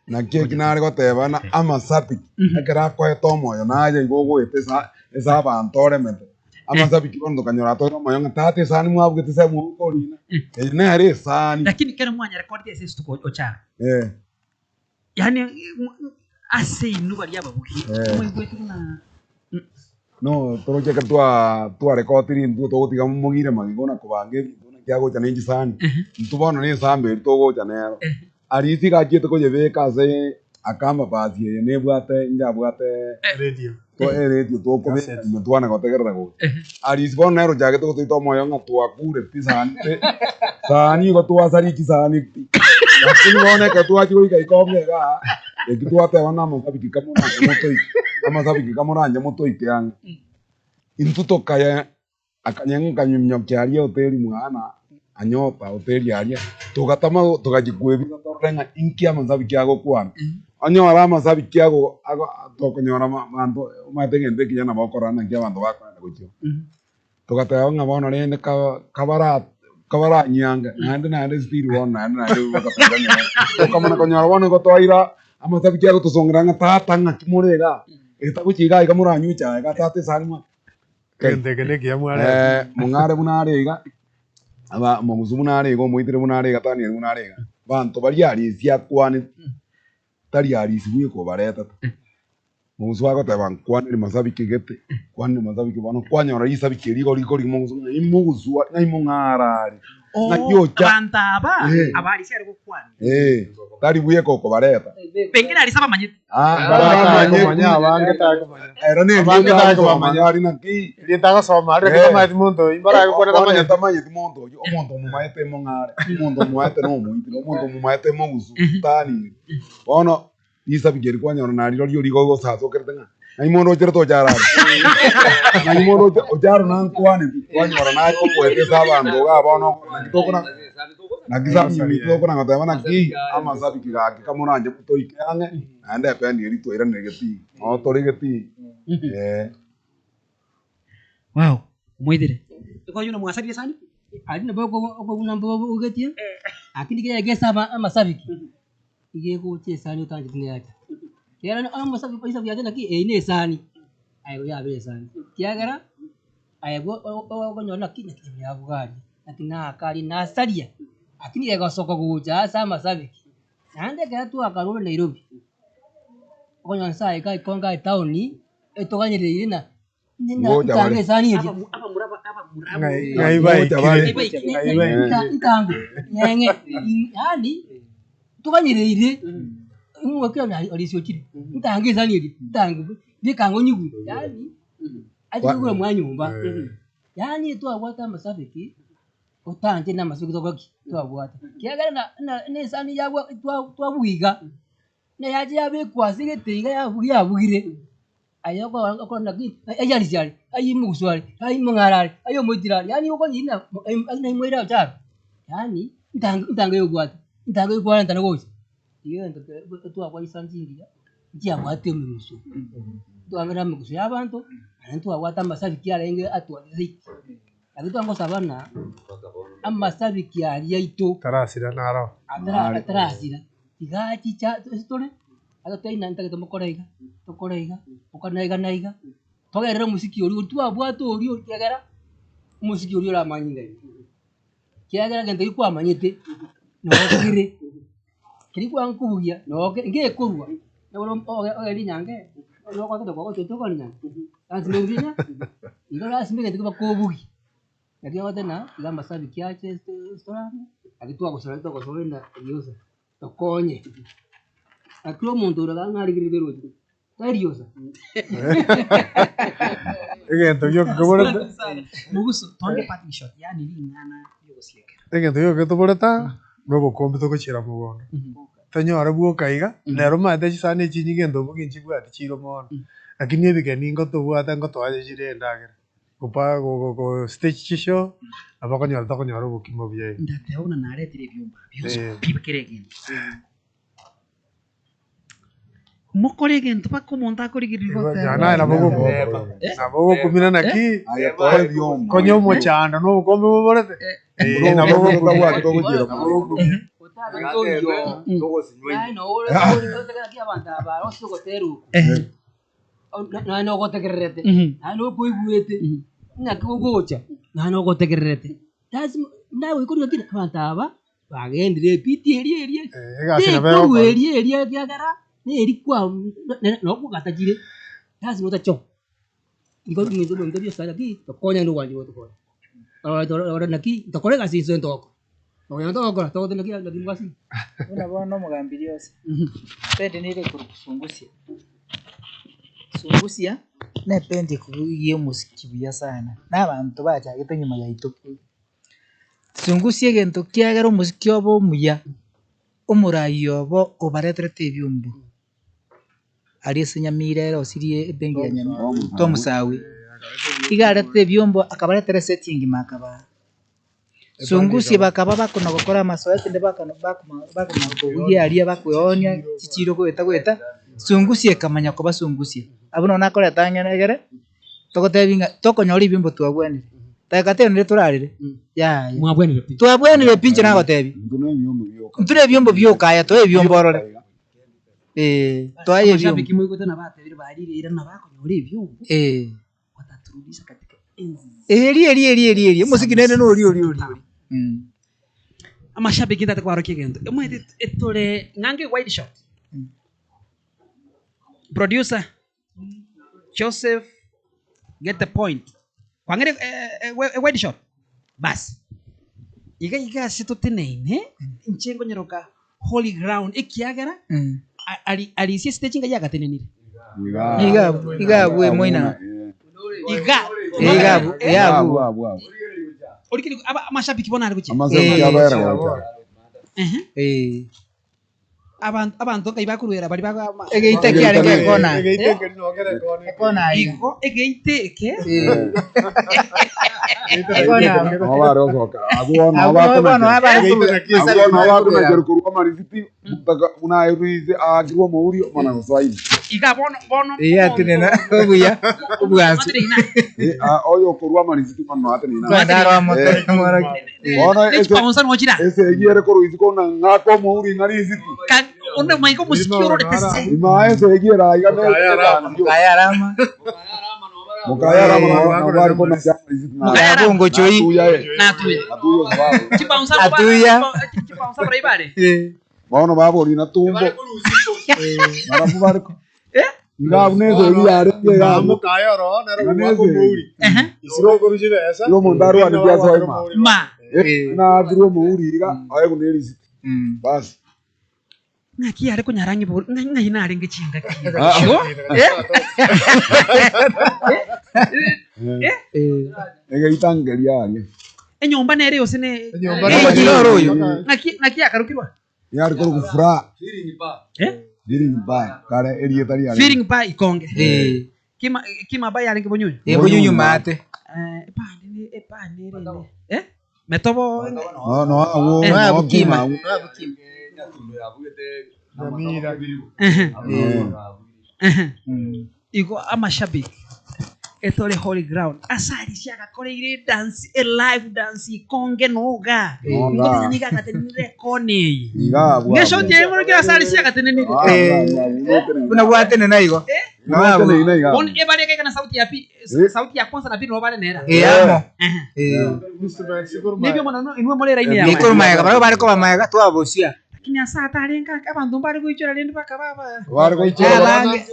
naki eki nare goteba na amasabiki, ekero akoete omoyo naye igo ogoeta ase ase abanto oremete. Amasabiki bono tokanyora atoire omoyo ng'a tata esani mwabugete ase mwoka orina, eye nere esani. Lakini ekero mwanyarekodire ase esituko ocharo, Eh. yaani ase inwe baria ababugi, Eh. mwaigwete buna No toroche ekero twa twarekotiri intwe togotiga mogire magega ona kobanga ebinto naki agocha ne chisani, intwe bono na esambe eria togocha nero. Aria ase iga achiete koyebeka ase akamba basi eye nebwate inche abwate Radio. to eredio tokobeka ime twana gotegerera gocha. Aria ase bono nere ochagete gotoita omoyo ng'a twakure pi sani pi, sani igo twasaria chisani pi. Lakini bono ekero twachia goika ikombe igaa, eki twateba ng'a amasabiki kamoranche motoike, amasabiki kamoranche motoike ang'e. Intwe tokaya Akanyang'u kanyunyukia aria hoteli mwana anyota hoteli aria, togatama togachia kwebisa torore ng'a inki amasabiki agokwana. Onyore amasabiki ago ago tokonyora ma banto omanyete egento ekiya nabo okorora naki abanto bakoenda gochia oo. Togateba ng'a bono rende ka kabara kabaranyiange naende naende still bono naende naende bagateba ng'a tokamana konyora bono igo twaira amasabiki agotosongera ng'a tata ng'aki more igaa, etagochia igaa iga moranywe echae igaa tata esani mwa. Egento eke nekiya mwareta. Eh, mong'are buna are iga, aba mogusu buna are iga, omoitire buna are iga, Daniel buna are iga, banto baria arisi akwanete, tari arisi bweka obaretete. Mogusu agoteba nkwanere masabiki gete, nkwanere masabiki bono kwanyora risabiki erio igo rikorigia mogusu ng'ai mogusu are, ng'ai mong'are are, ng'ai ocha. Abanto aba Eh. aba arisi are gokwana Eh, tari bweka okobareta. pengine arisi abamanyete Ah, Abange takomanya, abange takomanya. Ero ne Abange erieta takomanya. agosoma ari naki. Erieta agosoma ari Eh. tamanyeti monto oyio, mbarabe kwana Bono tamanyeti. tamanyeti monto oyio, omonto omomaete mong'are, omonto omomaete na omoitire, omonto omomaete mogusu, tani. Bono risabiki eri kwanyora narirorio rigo gosasokerete ng'a ng'ai mondo ocherete ochare are. Ng'ai mondo oche ocharo nankwaneti, kwanyora naye okoete ase abanto igaa bono naki tokona naki sami tokona goteba naki amasabiki gaki kamoranche toike ang'e naende ependi eria twairanire getii, noo tore getii eh. Wow, omoitire. Igo oyio nomwasarire esani? Aria nabo okobuna mbogetie, lakini kera egesa amasabiki, iga egocha esani otancheti neyacha. Ekiagera omosabi oisabu yacha naki eye na esani, aye yabera esani, ekiagera aye bo okonyora naki naki yabuga aria, naki naaka aria nasaria, lakini egosoka gocha ase amasabiki, naende ekero twakarure Nairobi, okonyora nyasaye iga ikonga etown, etoganyereire na Ngocha bare. ntange esani eria. Ng'ai ng'ai Ngocha bare. baikire. Ng'ai baikire. Ntango ng'eng'e yaani toganyereire ng'oke orisi ochire ntange esani eria ntange beka onyigwe yaani ache koigwa mwa nyomba yaani twabwate amasabiki otanche na amasabiki tokora ki twabwate kiagera na na esani yabwa twabuiga Neyacha yabekwa ase egete iga yabugire, aye okora naki aye arisi are, aye omogusu are, aye omong'are are, aye omoitire are, yaani okonyira ng'a naimoire ocharo, yaani ntango yobwate, ntango ekwarentana gocha, igo egento kere twakwanisa chingiya, nchiabwate emegusio, twabera emegusio ya abanto, naende twabwate amasabiki arenge atwarire Naki twagosaba ng'a amasabiki aria aito Tarasira naro. atarasira, tiga achiche ase tore, agotebia ng'a ntagete mokore iga, tokore iga, mokore iga na iga, togerere omosiki oria oria twabwate oria ekiagera, omosiki oria ore amanyinga ime, ekiagera egento keria kwamanyete, noo kere, keria kwankobugia noo kere, ngekorwa, ekero ogende nyange, igo lasima egento kebe kobugia, naki ogoteba ng'a iga amasabiki ache ase torame, naki twagosora togosora rende eriosa tokonye, lakini omonto ore iga ng'arigereria roche, tari riosa. Egento gioka keborete. Mogusu, tonge parting shot, yaani ring'ana riogosiekera. Egento gioka getoborete aa, na obokombe togochiera mogondo. Tonyore bwoka iga, nere omanyete chisani echi nyinge ntobugi nchibwati chiro mono, lakini ebigeni ngotobwate ngotoache chire endagera, gopa go stage chishow, nabo okonyora tokonyora obokima obuya iga. Ndateba buna naretire ebiomba bionsi Eh. pi kera egento. Mokore egento mpaka omonto akorigereria Igo goteba. jana aye nabo ogo- nabo ogokumina naki, Aye toe ebiomba. konya omochando na obokombe boborete, eh, nabo ogokumia. Obokombe togochiera Nabo ogokumia. Naye nogotegererete, naye nokoigwete. Ng'aki ogocha, naende ogotegererete, lazima nagoikorwa ng'aki abanto aba bagendire epiti eria eria Egasi nabo tekorwa egokora. eria eria ekiagera neri kwa nokogatachire, lazima otachoke. Igo ebinto ebinto biosa naki tokonyane obwanchani gotokonya. Ore naki tokore egasi inse ntogokora, nonya ntogokora togoteba naki naki mbwasi. Buna bono omogambi Riosi, pendi nere ekorokwa sungusia, sungusia na ependi ekobugia omosiki buya sana, na abanto bachagete nyuma yaito. Sungusia egento kiagera omosiki obe omuya, omorai obo obareterete ebiombe. Aria ase Nyamira ere osirie ebenki ya Nyamira, Tom Sawi, iga aretete ebiombo akabaretera eseti engima akabaa. Sungusia bakaba bakona gokora amasoesi ande bakona bakoma bakona kobugia aria bakoeonia chichiro goeta goeta, Sungusia ekamanya koba Sungusia. Abwo nonye nakoreta ang'e egere, togotebi ng'a tokonyora ebiombo twabwanire, dakika teiyo naende torarere, yaya. Mwabwanire pi. Twabwanire pi inche nagotebi, intwe na ebiombo bioka aye toe ebiombo orore. Eh, twaye ebiombo. Amashabiki moigwete nabatebire barire eira nabakonyora ebiombo Eh. wataturudisha katika enzi Eri eri eri eri eri omosiki nere nori ori ori ori. Mm. Amashabiki ntate kwarokia egento omanyete etore ng'ange wide shot producer Joseph get the point kwang'ire wide shot bas iga iga ase toteneine inche nkonyeroka holy ground ekiagera arisia estage ngai agatenenire. Iga abwo, iga abwo emoina. Iga Iga abwo, iga abwo. Orikeri amashabiki bono are gochia. Amashabiki abere gocha. Eh. Abanto abanto nkai bakoruera baria bago ama Egeita kiarenge ekona. Egeita ekeri noo kere ekona. Ekona aiga. Igo egeita eke Eh. Ekona abwo. Nabo bare gosoka abwo bono nabo Abwo bono bakonacha abare Egeita korwa- naki abwo bono nabo abare korwa bakonachera korwa amarisiti mpaka buna aerwe aakirwe omourio mana gosoa ime. iga bono bono Ee, atenena obuya obwansu. Eh, ah, oyo okorwa amarisiti bono noo atenena. Kwenda aro amote mworoki. Bono ese nechipaonsa nochira ese eyio ere korwa isiko ng'a ng'ake omouri ng'a risiti. onde maiko omosiki ororete se Ima ese eyio ere aiga ne Mokaya arama. edansi. Mokaya arama. Mokaya arama Eh, nabo bakora nabo bare amarisiti. konacha amarisiti na Mokaya arama. Yabongo choi. natuya eh. natuya Natuya sababu. chipaonsa Atuya. chipaonsa barai bare Eh. Bono babori natumbo. Barabwo bare ko. Iga abwo nese eyio yarenge iga abwo. Mokaya oro nere Iga ogwaka nese omouri. Ehe. Isiro okorusia chibesa. Igo omonto arwane Ogoakera biasoa ima. omouri. ma Eh, naakirwe omouri iga, aegwe ne erisiti. Mm. Basi. ng'aki yare konyara ng'a bo- ng'a- ng'ai narenge chingaki Ah. echio Eh, Eh. egeita nkeria aria. enyomba nere yose ne Enyomba Eh, nere- echiro oro oyo. ng'aki ng'aki yakarokirwa Yare korokwa furaha. Eh? Feeling bar. Kare erieta riare. Feeling bar ikonge. Eh. Kima kima bar yarenge bonyunyu. Eh, bonyunyu maate. Eh, epande ne epande ere ende. Eh? Metobo No no agwo Eh. no Noa bukima. kima agwo. Noa bukima. Nyamira. Ehe. Eh. Ehe. Mm. Igo amashabiki etore holy ground asari agakoreire edance e live dance ikonge noga Noga. ngotinya niga agatenenire ekona eye Iga abwo. ng'eshoti eye mono kera asari agatenenire Buna gwatenena igo. Noa abwo. Bono ebare ekaika na sauti ya pi Eh. sauti ya kwanza na pili nobare nera Eh, amo. Ehe. Eh. Instruments korwa Nibio mono no- inwe more eraini Eh, yawe Nikoro maega barabwo bare koba maega twabosia. lakini ase atarenge abanto mbare goichora rende bakaba aba Bare goichora. Abange.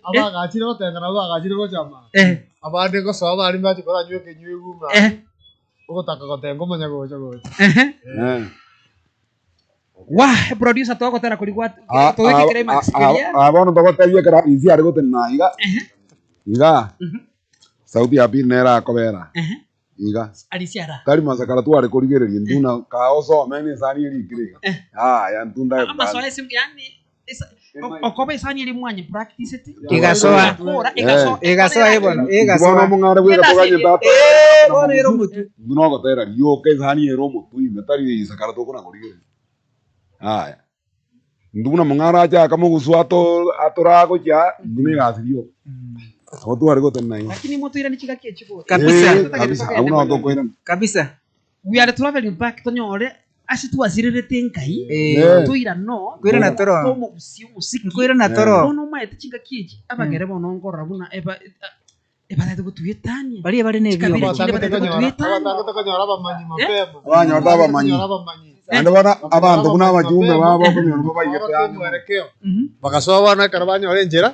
Abagachire gotenga nabo bagachire gochama. eh Abande gosoa bari mbache koranywa ekenywa ng'a eh ogotaka gotenga omanya gocha gocha. ehe Eh. wa producer togotera kori gwa Ah, togeke ah, climax ah, keria ah, bono togotebia ekero arisi are gotenena iga iga sauti ya pili nere akobera ehe iga arisi ara tari masakara tware korigereria ntuna ka osome na esani erikire iga aya ntunda amasoesi yani okoba esani eri mwanya practice it Igasoa. Egakora, igasoa Igasoa ebono. bono Igasoa. omong'are bweka toganye tata Eh, bono ere omotwe. ntuna ogotera rioka esani ere omotwe ime tari isakara tokona korigereria aya ntuna mong'are achaka mogusu ato atoragochia ntuna egasi rioka abo tware gotenena iga lakini motoirani chingaki echi Kabisa. Eh, kabisa abwo nabo tokoirana Kabisa. we are traveling back tonyore ase twasirerete nkai Eh. Eh. toira no Kwirana toro. tomogusia omosiki Nkwirana toro. bono omaete chingaki echi abagere bono nkorora buna eba Ebatagete gotuetania. Baria bare Chikabira nebiogo. chinde Abatangete batagete konyora gotuetania. abatangete konyora abamanyi mapema. Abanyorete abamanyi. Konyora abamanyi. Naende bono abanto buna Bakonyora abachumbe mapema, babo okonyora babaigete babake ang'e mono. omwerekeo. Mhm. Bagasoa bono ekero banyora enchera,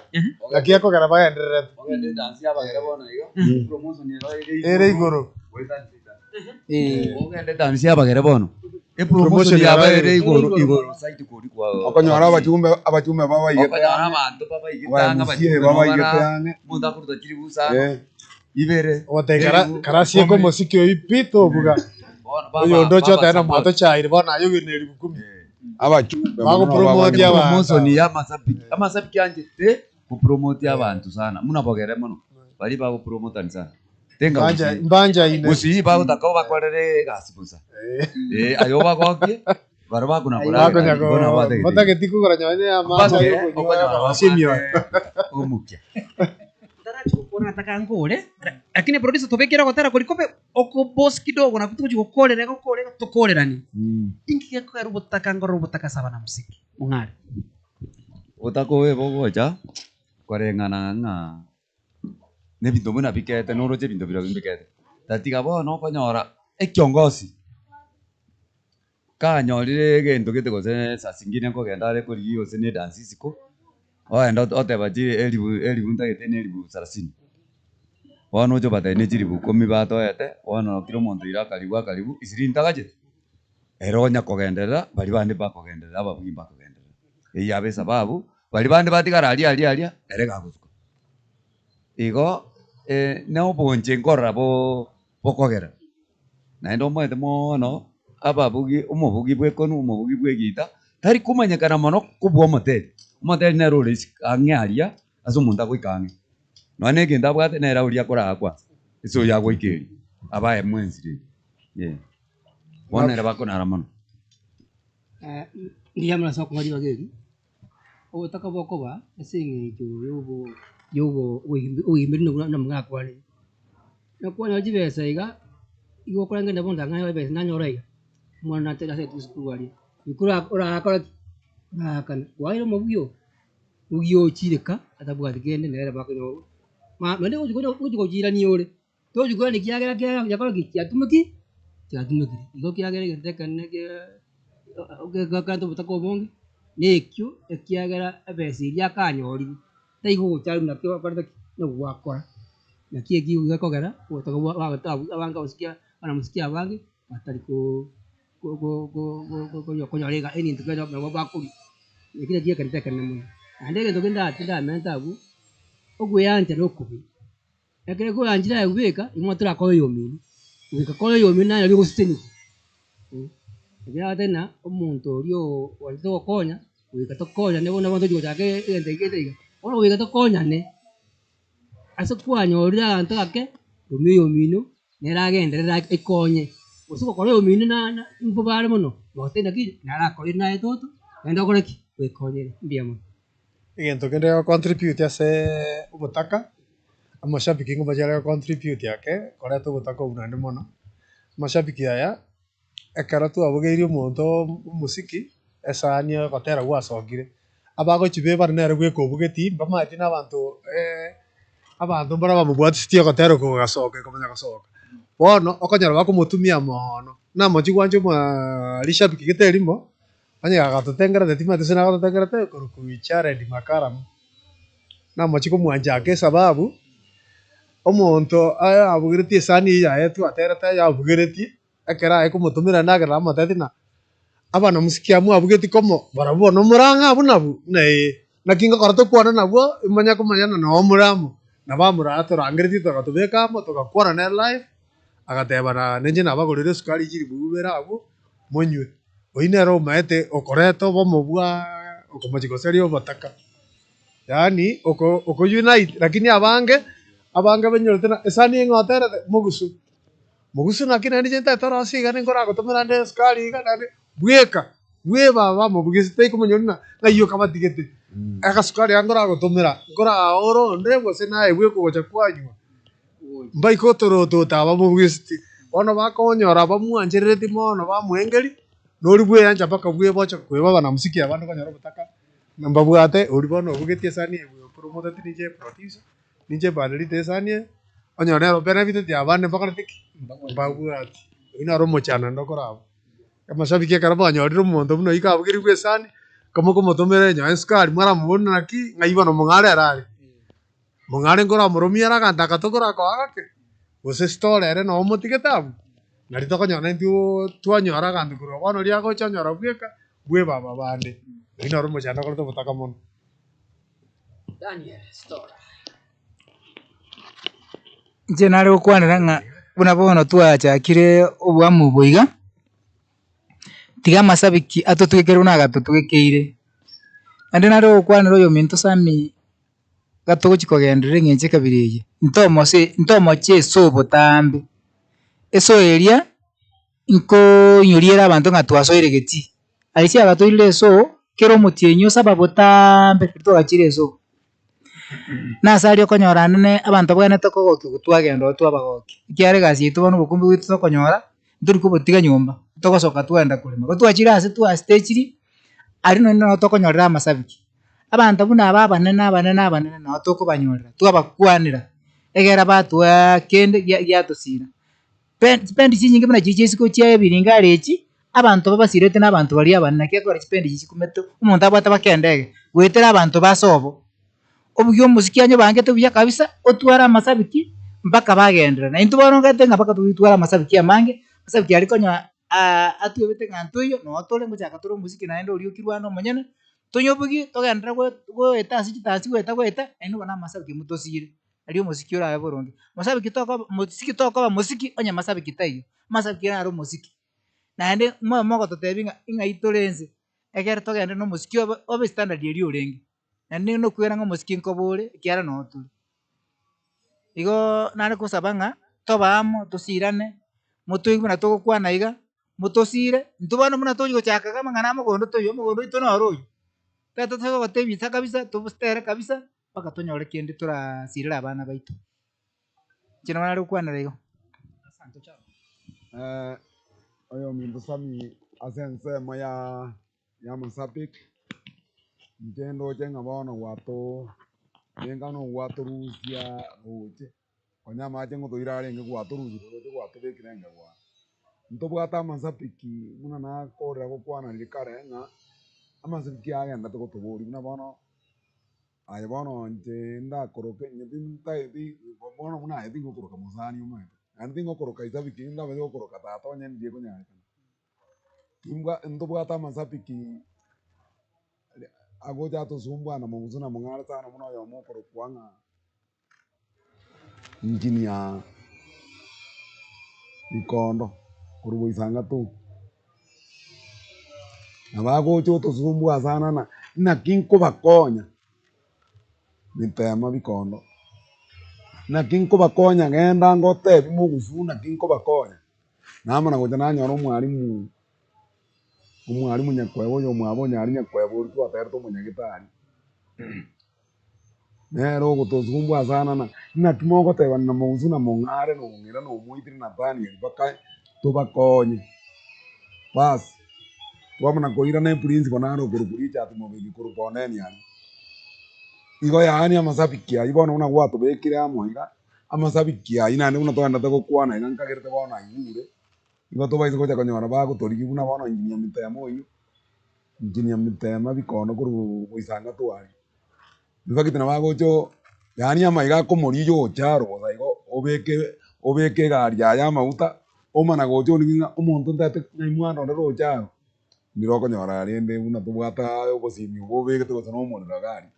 naki ekogera bagendererete. Ogende edansi y'abagere bono iga, promotion ero ere Ere igoro. Eh. Ogende edansi y'abagere bono, Promotion epromotion yabo yabo ere ere igoro igoro zaidi korikwa Okonyora abachumbe abachumbe babaigete okonyora ang'e, abanto babaigete ang'e abaMCA abachumbe babaigete nobara, ang'e. omonto akoruta chiribu isano, Eh. ibere, Ogoteba kara eribu karasieke ikomi, omosiki oyio pi tobuga. bono baba Oyonde oche baba otebe na support. mwato chaire bono aye ogende eribu kumi. Abachumbe mono nabo Bagopromote babanyora. abanto Promotion aba. ya amasabiki, amasabiki anchete kopromote abanto sana, buna bogere mono, baria bagopromotani sana. Tenga Mbanja gusii. mbanjaine. Gusii bagotaka obakorere egasi bosa. Eh, aye obagokie, baria bakona koragera Bakonya igo nabo ko batagete igo. batageti kogora nonye na amache Mpaka aye okonywa okonyora bakarosia emioyo. babwate omokia. Ntarachi gokora nataka nkore, lakini producer tobekere ogotera koria kobe okobosi kidogo nabo togochi gokorera iga gokore iga tokoreranie. Inki gekogera obotaka nkorora obotaka ase abanamosiki? Mong'are. Obotaka obo bogocha koreng'ana ng'a na ebinto buna bikete noroche ebinto biria mbikete. Tatiga bono okonyora ekiongosi kanyorire egento gete gose saa zingine nkogenda are korigia gose na edansi isiko, ogenda oteba chi elifu elifu ntagete na elifu sarasini. Bono oche obatebie ne chilifu ikomi batoete, bono kera omonto ira akaribu akaribu, isiri ntagachete. Ere onya kogenderera, baria bande mbakogenderera, ababuya mbakogenderera. Eyio yabe esababu, baria bande batigara aria aria aria, ere gagosuka. Igo na obonche nkorora boo bokogera. Naende omanyete moono, ababugi omobugi bwa ekonu, omobugi bwa egita, tari komanyekana mono kobua omoteri. Omoteri nere ore isiko ang'e aria, ase omonto agoika ang'e. Nonya na egento abwate nere oria akoraa kwanza, ase oyo agoika erio, abae mwensi rende, eh. Bono ere bakonara mono. Mbuya mono ase okong'a ribaga eri, obotaka bokoba ase eng'encho yobo yobo oboimberi buna omong'ina akwanire. Nakwanyora chibesa iga, igo okoreng'ana bono tang'ana ebesa nanyora iga, omwana natere ase esukuru aria, riko orakore ki? Oraakane, kwaeire omobui oo, obuya ochire ka, atabwati kende nere bakonyorwa, naende ogochi gochirania ore. Tochi korenda ekiagera kiaye gekore ki? Kiatumeki kiatumekire. Igo ekiagera egento ekenene gekoreta obotaka obonge, nekio ekiagera ebesa eria akanyorire, taigo gocha aria naki okorete ki? Nogwakora. Naki ekio gekogera obotaka bwa abanto abwo abange abasikia abanamusiki abange batari koo konyora iga ebinto kero nabo bakoria, eki nakio egento ekenene mono. Naende egento kende ndamente abwo, okoeancha na okobe. Ekero koranchire aye bweka, nigo torakore oyomino, goika kore oyomino naye nario ogosesenigwa. Ekero agotebi ng'a omonto oria oanchete gokonya, goika tokonyane bono bono tochi gochaka egento eke gete iga, bono goika tokonyane, ase kwanyorire aganto gake, romia oyomino, nere agenderere akonye, gose gokora oyomino na na mbobe are mono, gose naki, narakorire naye toto, naende okore ki? Oekonyere, mbuya mono. Egento kende ge contribute ase obotaka, amashabiki ngobache are go contribute ake koreta obotaka obwo naende mono. Amashabiki aya, ekero twabugeirie omonto omosiki, esani ogotera gwasokire, abagochibebana nere bweka obugeti, mbamaeti na abanto abanto mbare bamobwatisetie ogotera oko gogasoka ekomanya gosoka. Bono, okonyora bakomotumia moono, namochie gwancha omoaa rishabiki gete erimo. Onye agatotengerete timanyeti gose nagatotengerete korokwa Jared Makaramu, namochie komwancha ake esababu, omonto abugeretie esani eyio yaye twaterete yabugeretie, ekero aye komotomera endagera namotebetie ng'a abanamusiki aba mwabugetie komo barabwo bono more ang'e abwo nabwo? Buna ee, naki ngokora tokwane nabwo imanye komanya ng'a noo more amo. Nabo amoraya torangeretie togatobeka amo togakwana nere live, agateba na ninche nabagorere esukari chilifu ibere abwo, monywe. Oyio nere omaete okoreta obomo bwa okomochia goseria obotaka, yaani oko oko unite lakini abange, abange banyorete ng'a esani eye ng'a oterete mogusu, mogusu naki naende inche ntagete orosie iga ninkoragotomera ande esukari iga naende bweka, bweba bamobugesie tari komonyora ng'a ng'ai okabatigete, agasukari aka nkoragotomera, nkoraore onde gose naye bweka ogocha kwanywa. Mbaike otorotota abamobugeseti, bono bakonyora abamwancherereti mono bamoengeria, na oria bweyancha mpaka bwebocha koeba abanamosiki abande konyora obotaka, mbabwate oria bono obugetie esani eye opromoteti ninche eproducer, ninche ebanderite esani eye. Onye nero benefit ya abande mbakorete ki? Mbabwati. Oyio naro omochando onde okore abwo. Amashabiki ekero banyorire omonto buna oyio kabugerigwe esani, komokomotomera enyoyo esukari mwaramobori naki, ng'ai bono mong'are ere are. Mong'are nkoramoromie ere aganto aka tokorakoa gake, gose store ere noo omotigete abwo, nari tokonyora intwe twanyora aganto korwa bono riria agocha onyora bweka, bweba aba bande. Oyio noro omochando okorete obotaka mono. Daniel Stora. Inche nare gokwanera ng'a buna bono twachakire oboamu obo iga, tiga amasabiki atotwekere buna agatotwekeire. Naende nare gokwanera oyominto Sammy gatogochi kogenderera eng'encho ekabira eye, ntomose ntomochie ase obotambe, eso eria nkoinyoria ere abanto ng'a twasoire getii. Aria chiagatoire esoo, kera omotienyi osaba botambe riria twagachire esoo. Nase aria okonyora nene abanto babwenerete kogokiwa twagenda oo twabagokia, ekiagera egasi yaito bono obokumbi bwaito tokonyora, ntori kobotiga nyomba, togosoka twagenda korema. Ko twachire ase twastechiri, aria nonye nabo tokonyorera amasabiki. Abanto buna aba abanene abanene abanene nabo tokobanyorera, twabakwanera, egera batwaa kende gia giatosira. Pe chipendi chinyinge buna chiria chia isiko chia ebiringari echi, abanto babasirete na abanto baria abanene, naki ekogera chipendi echi chikumete, omonto abwate baka endege, goetera abanto ba sobo. Obuya omosiki onye obangete buya kabisa, otware amasabiki mpaka bagenderera. Na intwe bono ngete ng'a mpaka totware amasabiki amange, amasabiki aria konya atwebete ng'a ntoiyo, noo tore ngochaka tore omosiki naende oria okirwe ande omonyene, tonyobugie togenderere goe goeta ase chitasi goeta goeta, naende bono amasabiki motosire. Aria omosiki orabe boronge. Mosabiki tokoba mosiki tokoba mosiki onye masabiki taiyo, amasabiki naro omosiki. Naende mobe mogototebia ng'a ing'ai tore ense, ekere togende na omosiki obe obe standard eria orenge. Naende nokwera ng'a omosiki nkoba ore ekiagera noo tore. Igoo nare kosaba ng'a tobe amo tosirane, motoigwe buna togokwana iga, motosire, intwe bono buna tochi gochaka iga amang'ana a mogondo toiyo, omogondo oito noro oyio. Tari togotebia isa kabisa tobustere kabisa. mpaka tonyore kende torasirere abana baito. Inche nabo nare gokwanera igo. Oyominto Sammy ase ensemo ya ya Mozambique, inche ndoche ng'a bono gwato ninga nogwatorusia roche, konya amache ngotoira arenge gwatorusia roche gwatobekire engegwa. Ntobwate amasabiki buna nakorera gokwana riria kare ng'a amasabiki agendete gotoboria buna bono. Aye bono inche ndakoroke inye tintageti bono buna aye tingokoroka mosani omanyete, naende tingokoroka isabiki ndamanye gokoroka tata onye ndiye konyarekana. Timbwa ntobwate amasabiki aria agocha atosumbua na mogusu na mong'are sana buna oyomo okorokwa ng'a Engineer Bikondo korwa Boisanga tu. Nabo agocha otosumbua sana na naki nkobakonya, nitema Bikondo, naki nkobakonya genda ngotebi mogusu naki nkobakonya, namana gocha nanyora omwalimu, omwalimu nyakweba oyo omwabo onyari nyakweba oria twaterete omonyagitari. Nere ogotosumbua ase anana, naki mogotebana na mogusu na mong'are na ong'ira na omoitire na Danieli mpaka tobakonye. Bas, twamana koirana eprinciple naro okorokwa Richard Mobeki korwa Bondeni aria. Igo yaani amasabiki ayio bono buna gwatobekire amo iga, amasabiki ayio naende buna togenderete gokwana iga nkagerete bono aigure, igo tobaise gocha konyora bagotorigia buna bono engineer Mitemo oyio. Engineer Mitema bikondo korwa goisanga tware. In fact nabo agocha oo yaani amaiga akomoria ocha aro bosa igo obeke obeke egari yaye amaguta, omana gocha onigwe ng'a omonto ntagete ng'ai mwana onde roche aro, ndire okonyora rende buna tobwate aa obosimi obo obegete gose na omorero iga aria.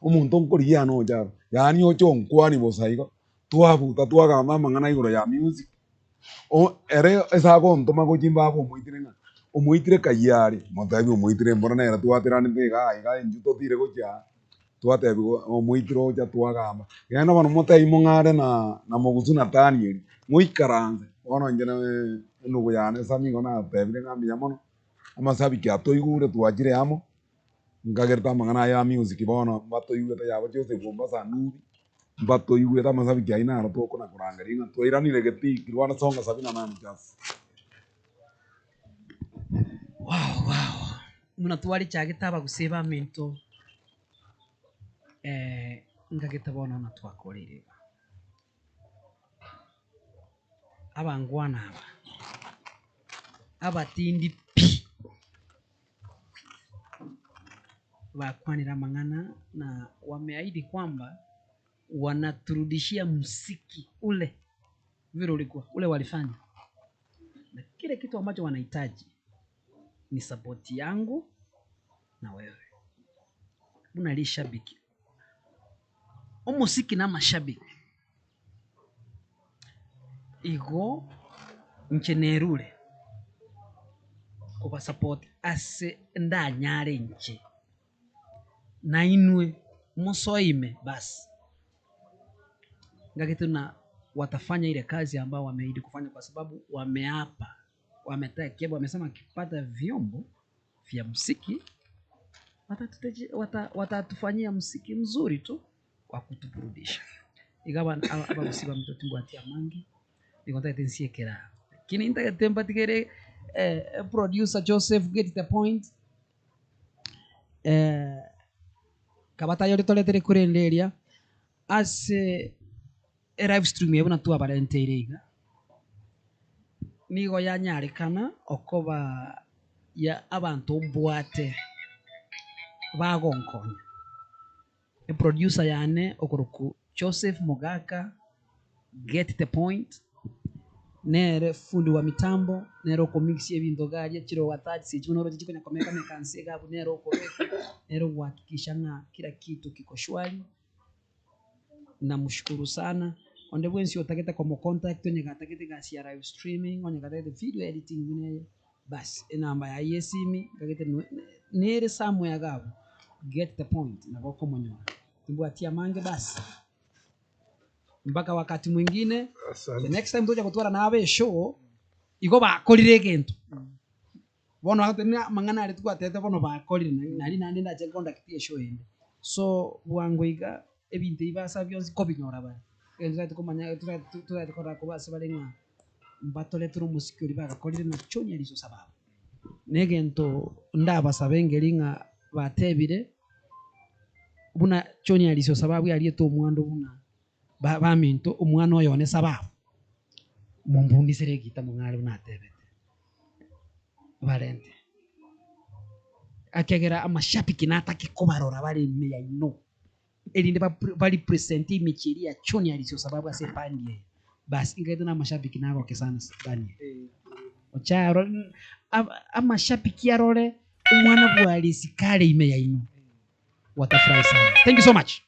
Omonto nkorigia yane oche aro, yaani oche onkwanie bosa igo, twabuta twagamba amang'ana igoro ya music. Ere ase agontoma gochia imbabe omoitire ng'a omoitire kayia are, motebi omoitire mbora nere twateranete igaa igaa intwe totire gochia aa, twatebiwa omoitire ocha twagamba. Genda bono motebi mong'are na na mogusu Nathaniel, moikaranse, bono inche endugu yane Sammy igo natebire ng'a mbuya mono, amasabiki atoigure twachire amo, nkagerete amang'ana aya ya music bono mbatoigwete yaba Joseph Ombasa Ndubi. Mbatoigwete amasabiki ayio naro tokona korangeria ng'a twairanire getii kirwana songa sabini na nane chasi. Wow wow buna twarichagete abagusii baminto ngagete bono ng'a twakoreire iga. Abangwana aba, abatindi pi, bakwanire amang'ana na wameahidi kwamba wanaturudishia muziki ule vile ulikuwa ule walifanya, na kile kitu ambacho wanahitaji ni support yangu na wewe buna rishabiki. Omosiki na amashabiki igo inche nerure kobasupport ase ndanyare inche, nainwe mosoe ime basi. Ngaki tuna watafanya ile kazi ambayo wameahidi kufanya kwa sababu wameapa, wametekia, wamesema wakipata vyombo vya muziki watatufanyia muziki mzuri tu wa kutuburudisha. Iga abagusii baminto timbwati amange, nigo ntagete nsiekere aa. Lakini ntagete mbatigere producer Joseph get the point, kabatayo ritoretere korende eria ase elive stream eye buna twabarenteire iga, nigo yanyarekana okoba ya abanto mbwate bagonkonya. Eproducer yane okorokwa Joseph Mogaka get the point, nere fundi wa mitambo, nere okomixia ebinto iga aria chirogo attach echi buna oroche chikonya komeka meka nse iga abwo nere okobeka, nere ogohakikisha ng'a kila kitu kiko shwari, Namshukuru sana, onde bwensi otagete komocontact onye gatagete egasi ya live streaming, onye gatagete video editing buna eye, basi enamba yaye ya esimi ntagete nere somewhere iga abwo, get the point nabo okomonyora. Timbwati amange basi, mpaka wakati mwingine, the next time togocha gotwara nabe eshow, igo bakorire egento. Bono agotebi ng'a amang'ana aria twatebete bono bakorire nari naende ndache nconduct eshow ende. So bwango iga ebinto ebi basa bionsi kobinyora bare, egento totagete komanya totagete korora korwa ase bare ng'a mbatoretere omosiki oria bagakorire na Junior Liso Sababu. Na egento ndabasabe nkeri ng'a batebire, buna Junior Liso Sababu ariete omwando buna baminto omwana oyo one Sababu, mombundisere egita mong'are buna atebete. Barente, ekiagera amashabiki natake kobarora bare ime yaino, erinde barepresente emechie eria ya Junior Lissu sababu ase ebandi eye. Bas inkaete na amashabiki nagoke sana Daniel. Ocharo amashabiki arore omwana bwa Arisi kare ime yaino, watafurahi sana. Thank you so much.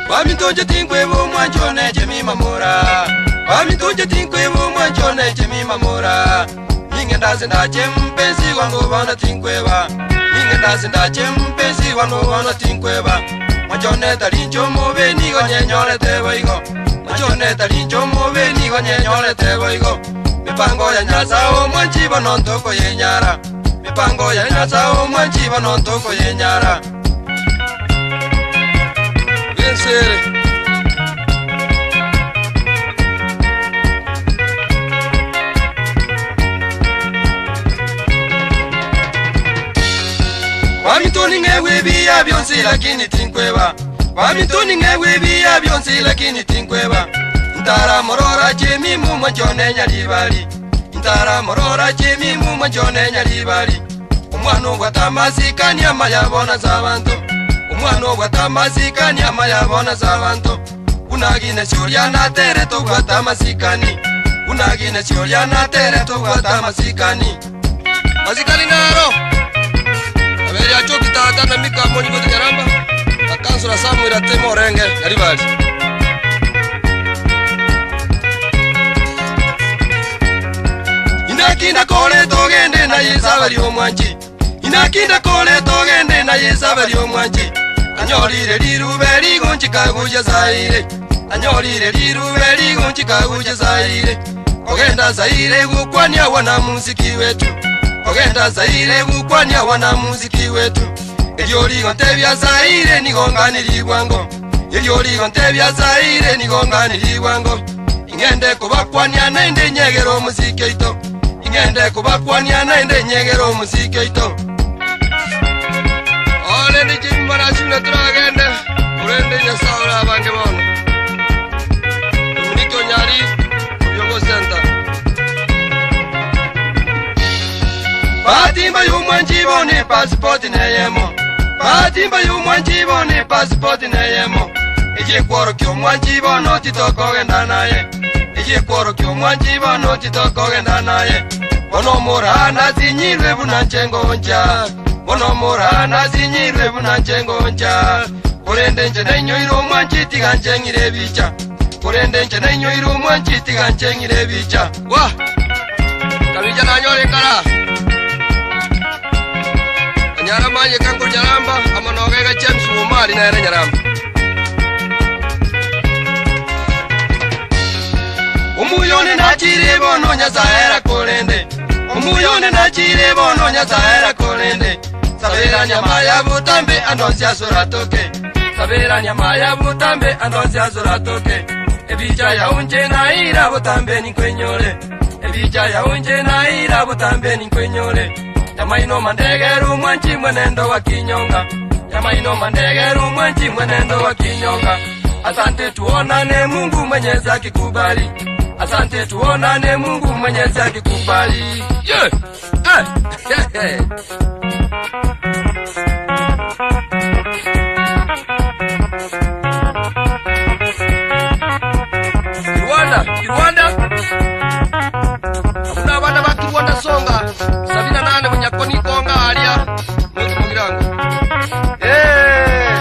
Baminto tinkweba omwancho one Jemima mora Baminto tinkweba omwancho one Jemima mora Ningenda ase ndache mpenzi wango bono tinkweba Ningenda ase ndache mpenzi wango bono tinkweba Mwancho one tari inche omobe nigo nyenyorete boigo Mwancho one tari inche omobe nigo nyenyorete boigo Mipango ya Nyasaye omwanchi bono ntokoyenyara Mipango ya Nyasaye omwanchi bono ntokoyenyara Bensere Baminto ning'egwe ebiya bionsi lakini tinkweba Baminto ning'egwe ebiya bionsi lakini tinkweba Ntaramorora chemimu mwanchone nyaribari Ntaramorora chemimu mwanchone nyaribari Omwana obwate amasikani amaya bona ase abanto Omwana obwate amasikani amaya bona ase abanto Buna Guinness oria natere tobwate amasikani Buna Guinness oria natere tobwate amasikani Masikani naro Abere achoki tata na Mika monyigoti Nyaramba na Councillor Samuel Atemo Orenge Nyaribari. Inaki ndakore togende na Yesu abari omwanchi Inaki ndakore togende na Yesu abari omwanchi Anyorire rirube rigonchika gocha Zaire Anyorire rirube rigonchika gocha Zaire Kogenda Zaire gokwania wana muziki wetu Kogenda Zaire gokwania wana muziki wetu Erio rigontebia Zaire nigo nganiri bwango Erio rigontebia Zaire nigo nganiri bwango Ing'ende kobakwania naende nyegere omosike oito. Ngende kobakwania naende nyegere omosike oito. Orende chimbarasi buna toragende, korende Nyasae orabange bono. Dominiki Onyari, Obiongo Center. Batimba y'omwanchi bono epasipoti neyemo. Batimba y'omwanchi bono epasipoti neyemo. Eyekworokia omwanchi bono titokogenda naye. Eyekworokia omwanchi bono titokogenda naye. Bono omora nasinyirwe buna nche ngoncha. Bono omora nasinyirwe buna nche ngoncha. Korende nche nainyoire omwanchi tiga nche ng'ire ebicha. Korende nche nainyoire omwanchi tiga nche ng'ire ebicha. Gwa! Kabija nanyore kara. Anyara manye kango nyaramba amanoga ega James Omari nere nyaramba. Omuyone nachire bono Nyasaye arakorende. Omuyone nachire bono Nyasaye arakorende. Sabera nyama ya butambe andonsi asoratoke. Sabera nyama ya butambe andonsi asoratoke. Ebija ya unje naira butambe ninkwenyore. Ebija ya unje naira butambe ninkwenyore. Nyamaino mandegeru mwanchi mwenendo wa kinyonga. Nyamaino mandegeru mwanchi mwenendo wa kinyonga. Asante tuonane Mungu Mwenyezi akikubali. Asante tuonane Mungu Mwenyezi akikubali. Yeah. Eh. Rwanda, Rwanda. Hakuna abana ba Kirwanda songa. 78 munyakoni konga alia. Mungu mugirango. Eh.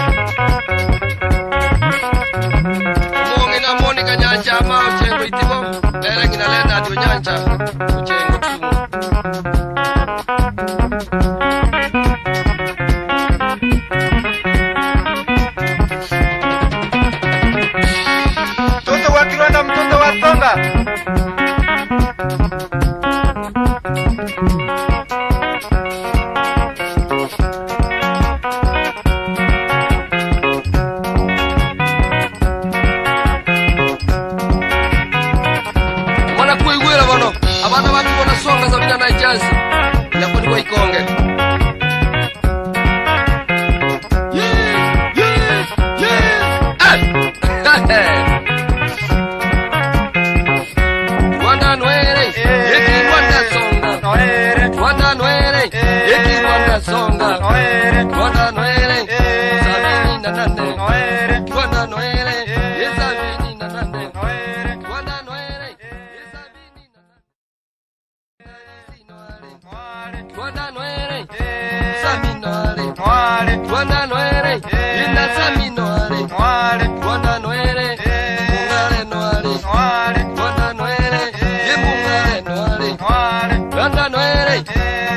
Omonge na Monica Nyancha ama ochengo itibo. Ere ngina lenda ati onyancha. Ochengo Kisumu. Mtoto wa Kirwanda, mtoto wa Songa. Mwana kuigwera bono. Abana ba Kirwanda songa 78 chance. Nyakoni kwa ikonge. Rwanda nwere, yeki Rwanda songa. Rwanda nwere, yeki Rwanda songa. Rwanda nwere, 78. Rwanda nwere, ye 78. Rwanda nwere, ye 78. Rwanda nwere, saminoare. Rwanda nwere, ina saminoare. Rwanda nwere, mungare noare. Rwanda nwere, ye mungare noare. Rwanda nwere,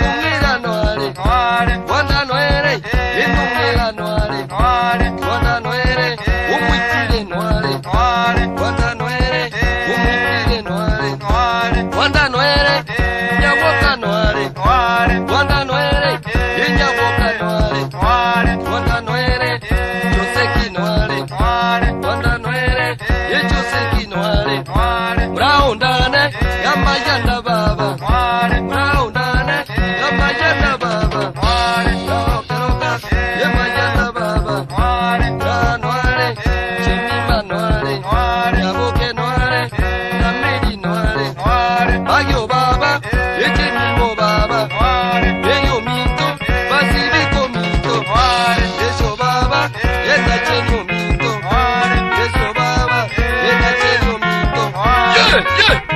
mungira noare. Rwanda nwere, ye mungira noare. Rwanda nwere, umwitire noare. Rwanda nwere, umwitire noare. Rwanda nwere, nyawoka noare. Rwanda nwere, ye nyawoka noare. Rwanda nwere, Joseki noare. Rwanda nwere, ye Joseki noare. Muraundane, yamayanda baba. Muraundane, yamayanda baba. Roka, yamayanda baba. Ranware, Chimima noare. Nyaboke noare, Namedi noare. Bagyo baba, ye Chimimo baba. Yeyo minto, Basibiko minto. Yeso baba, yeta chenyo minto. Yeso baba, yeta chenyo minto. Yeah, yeah.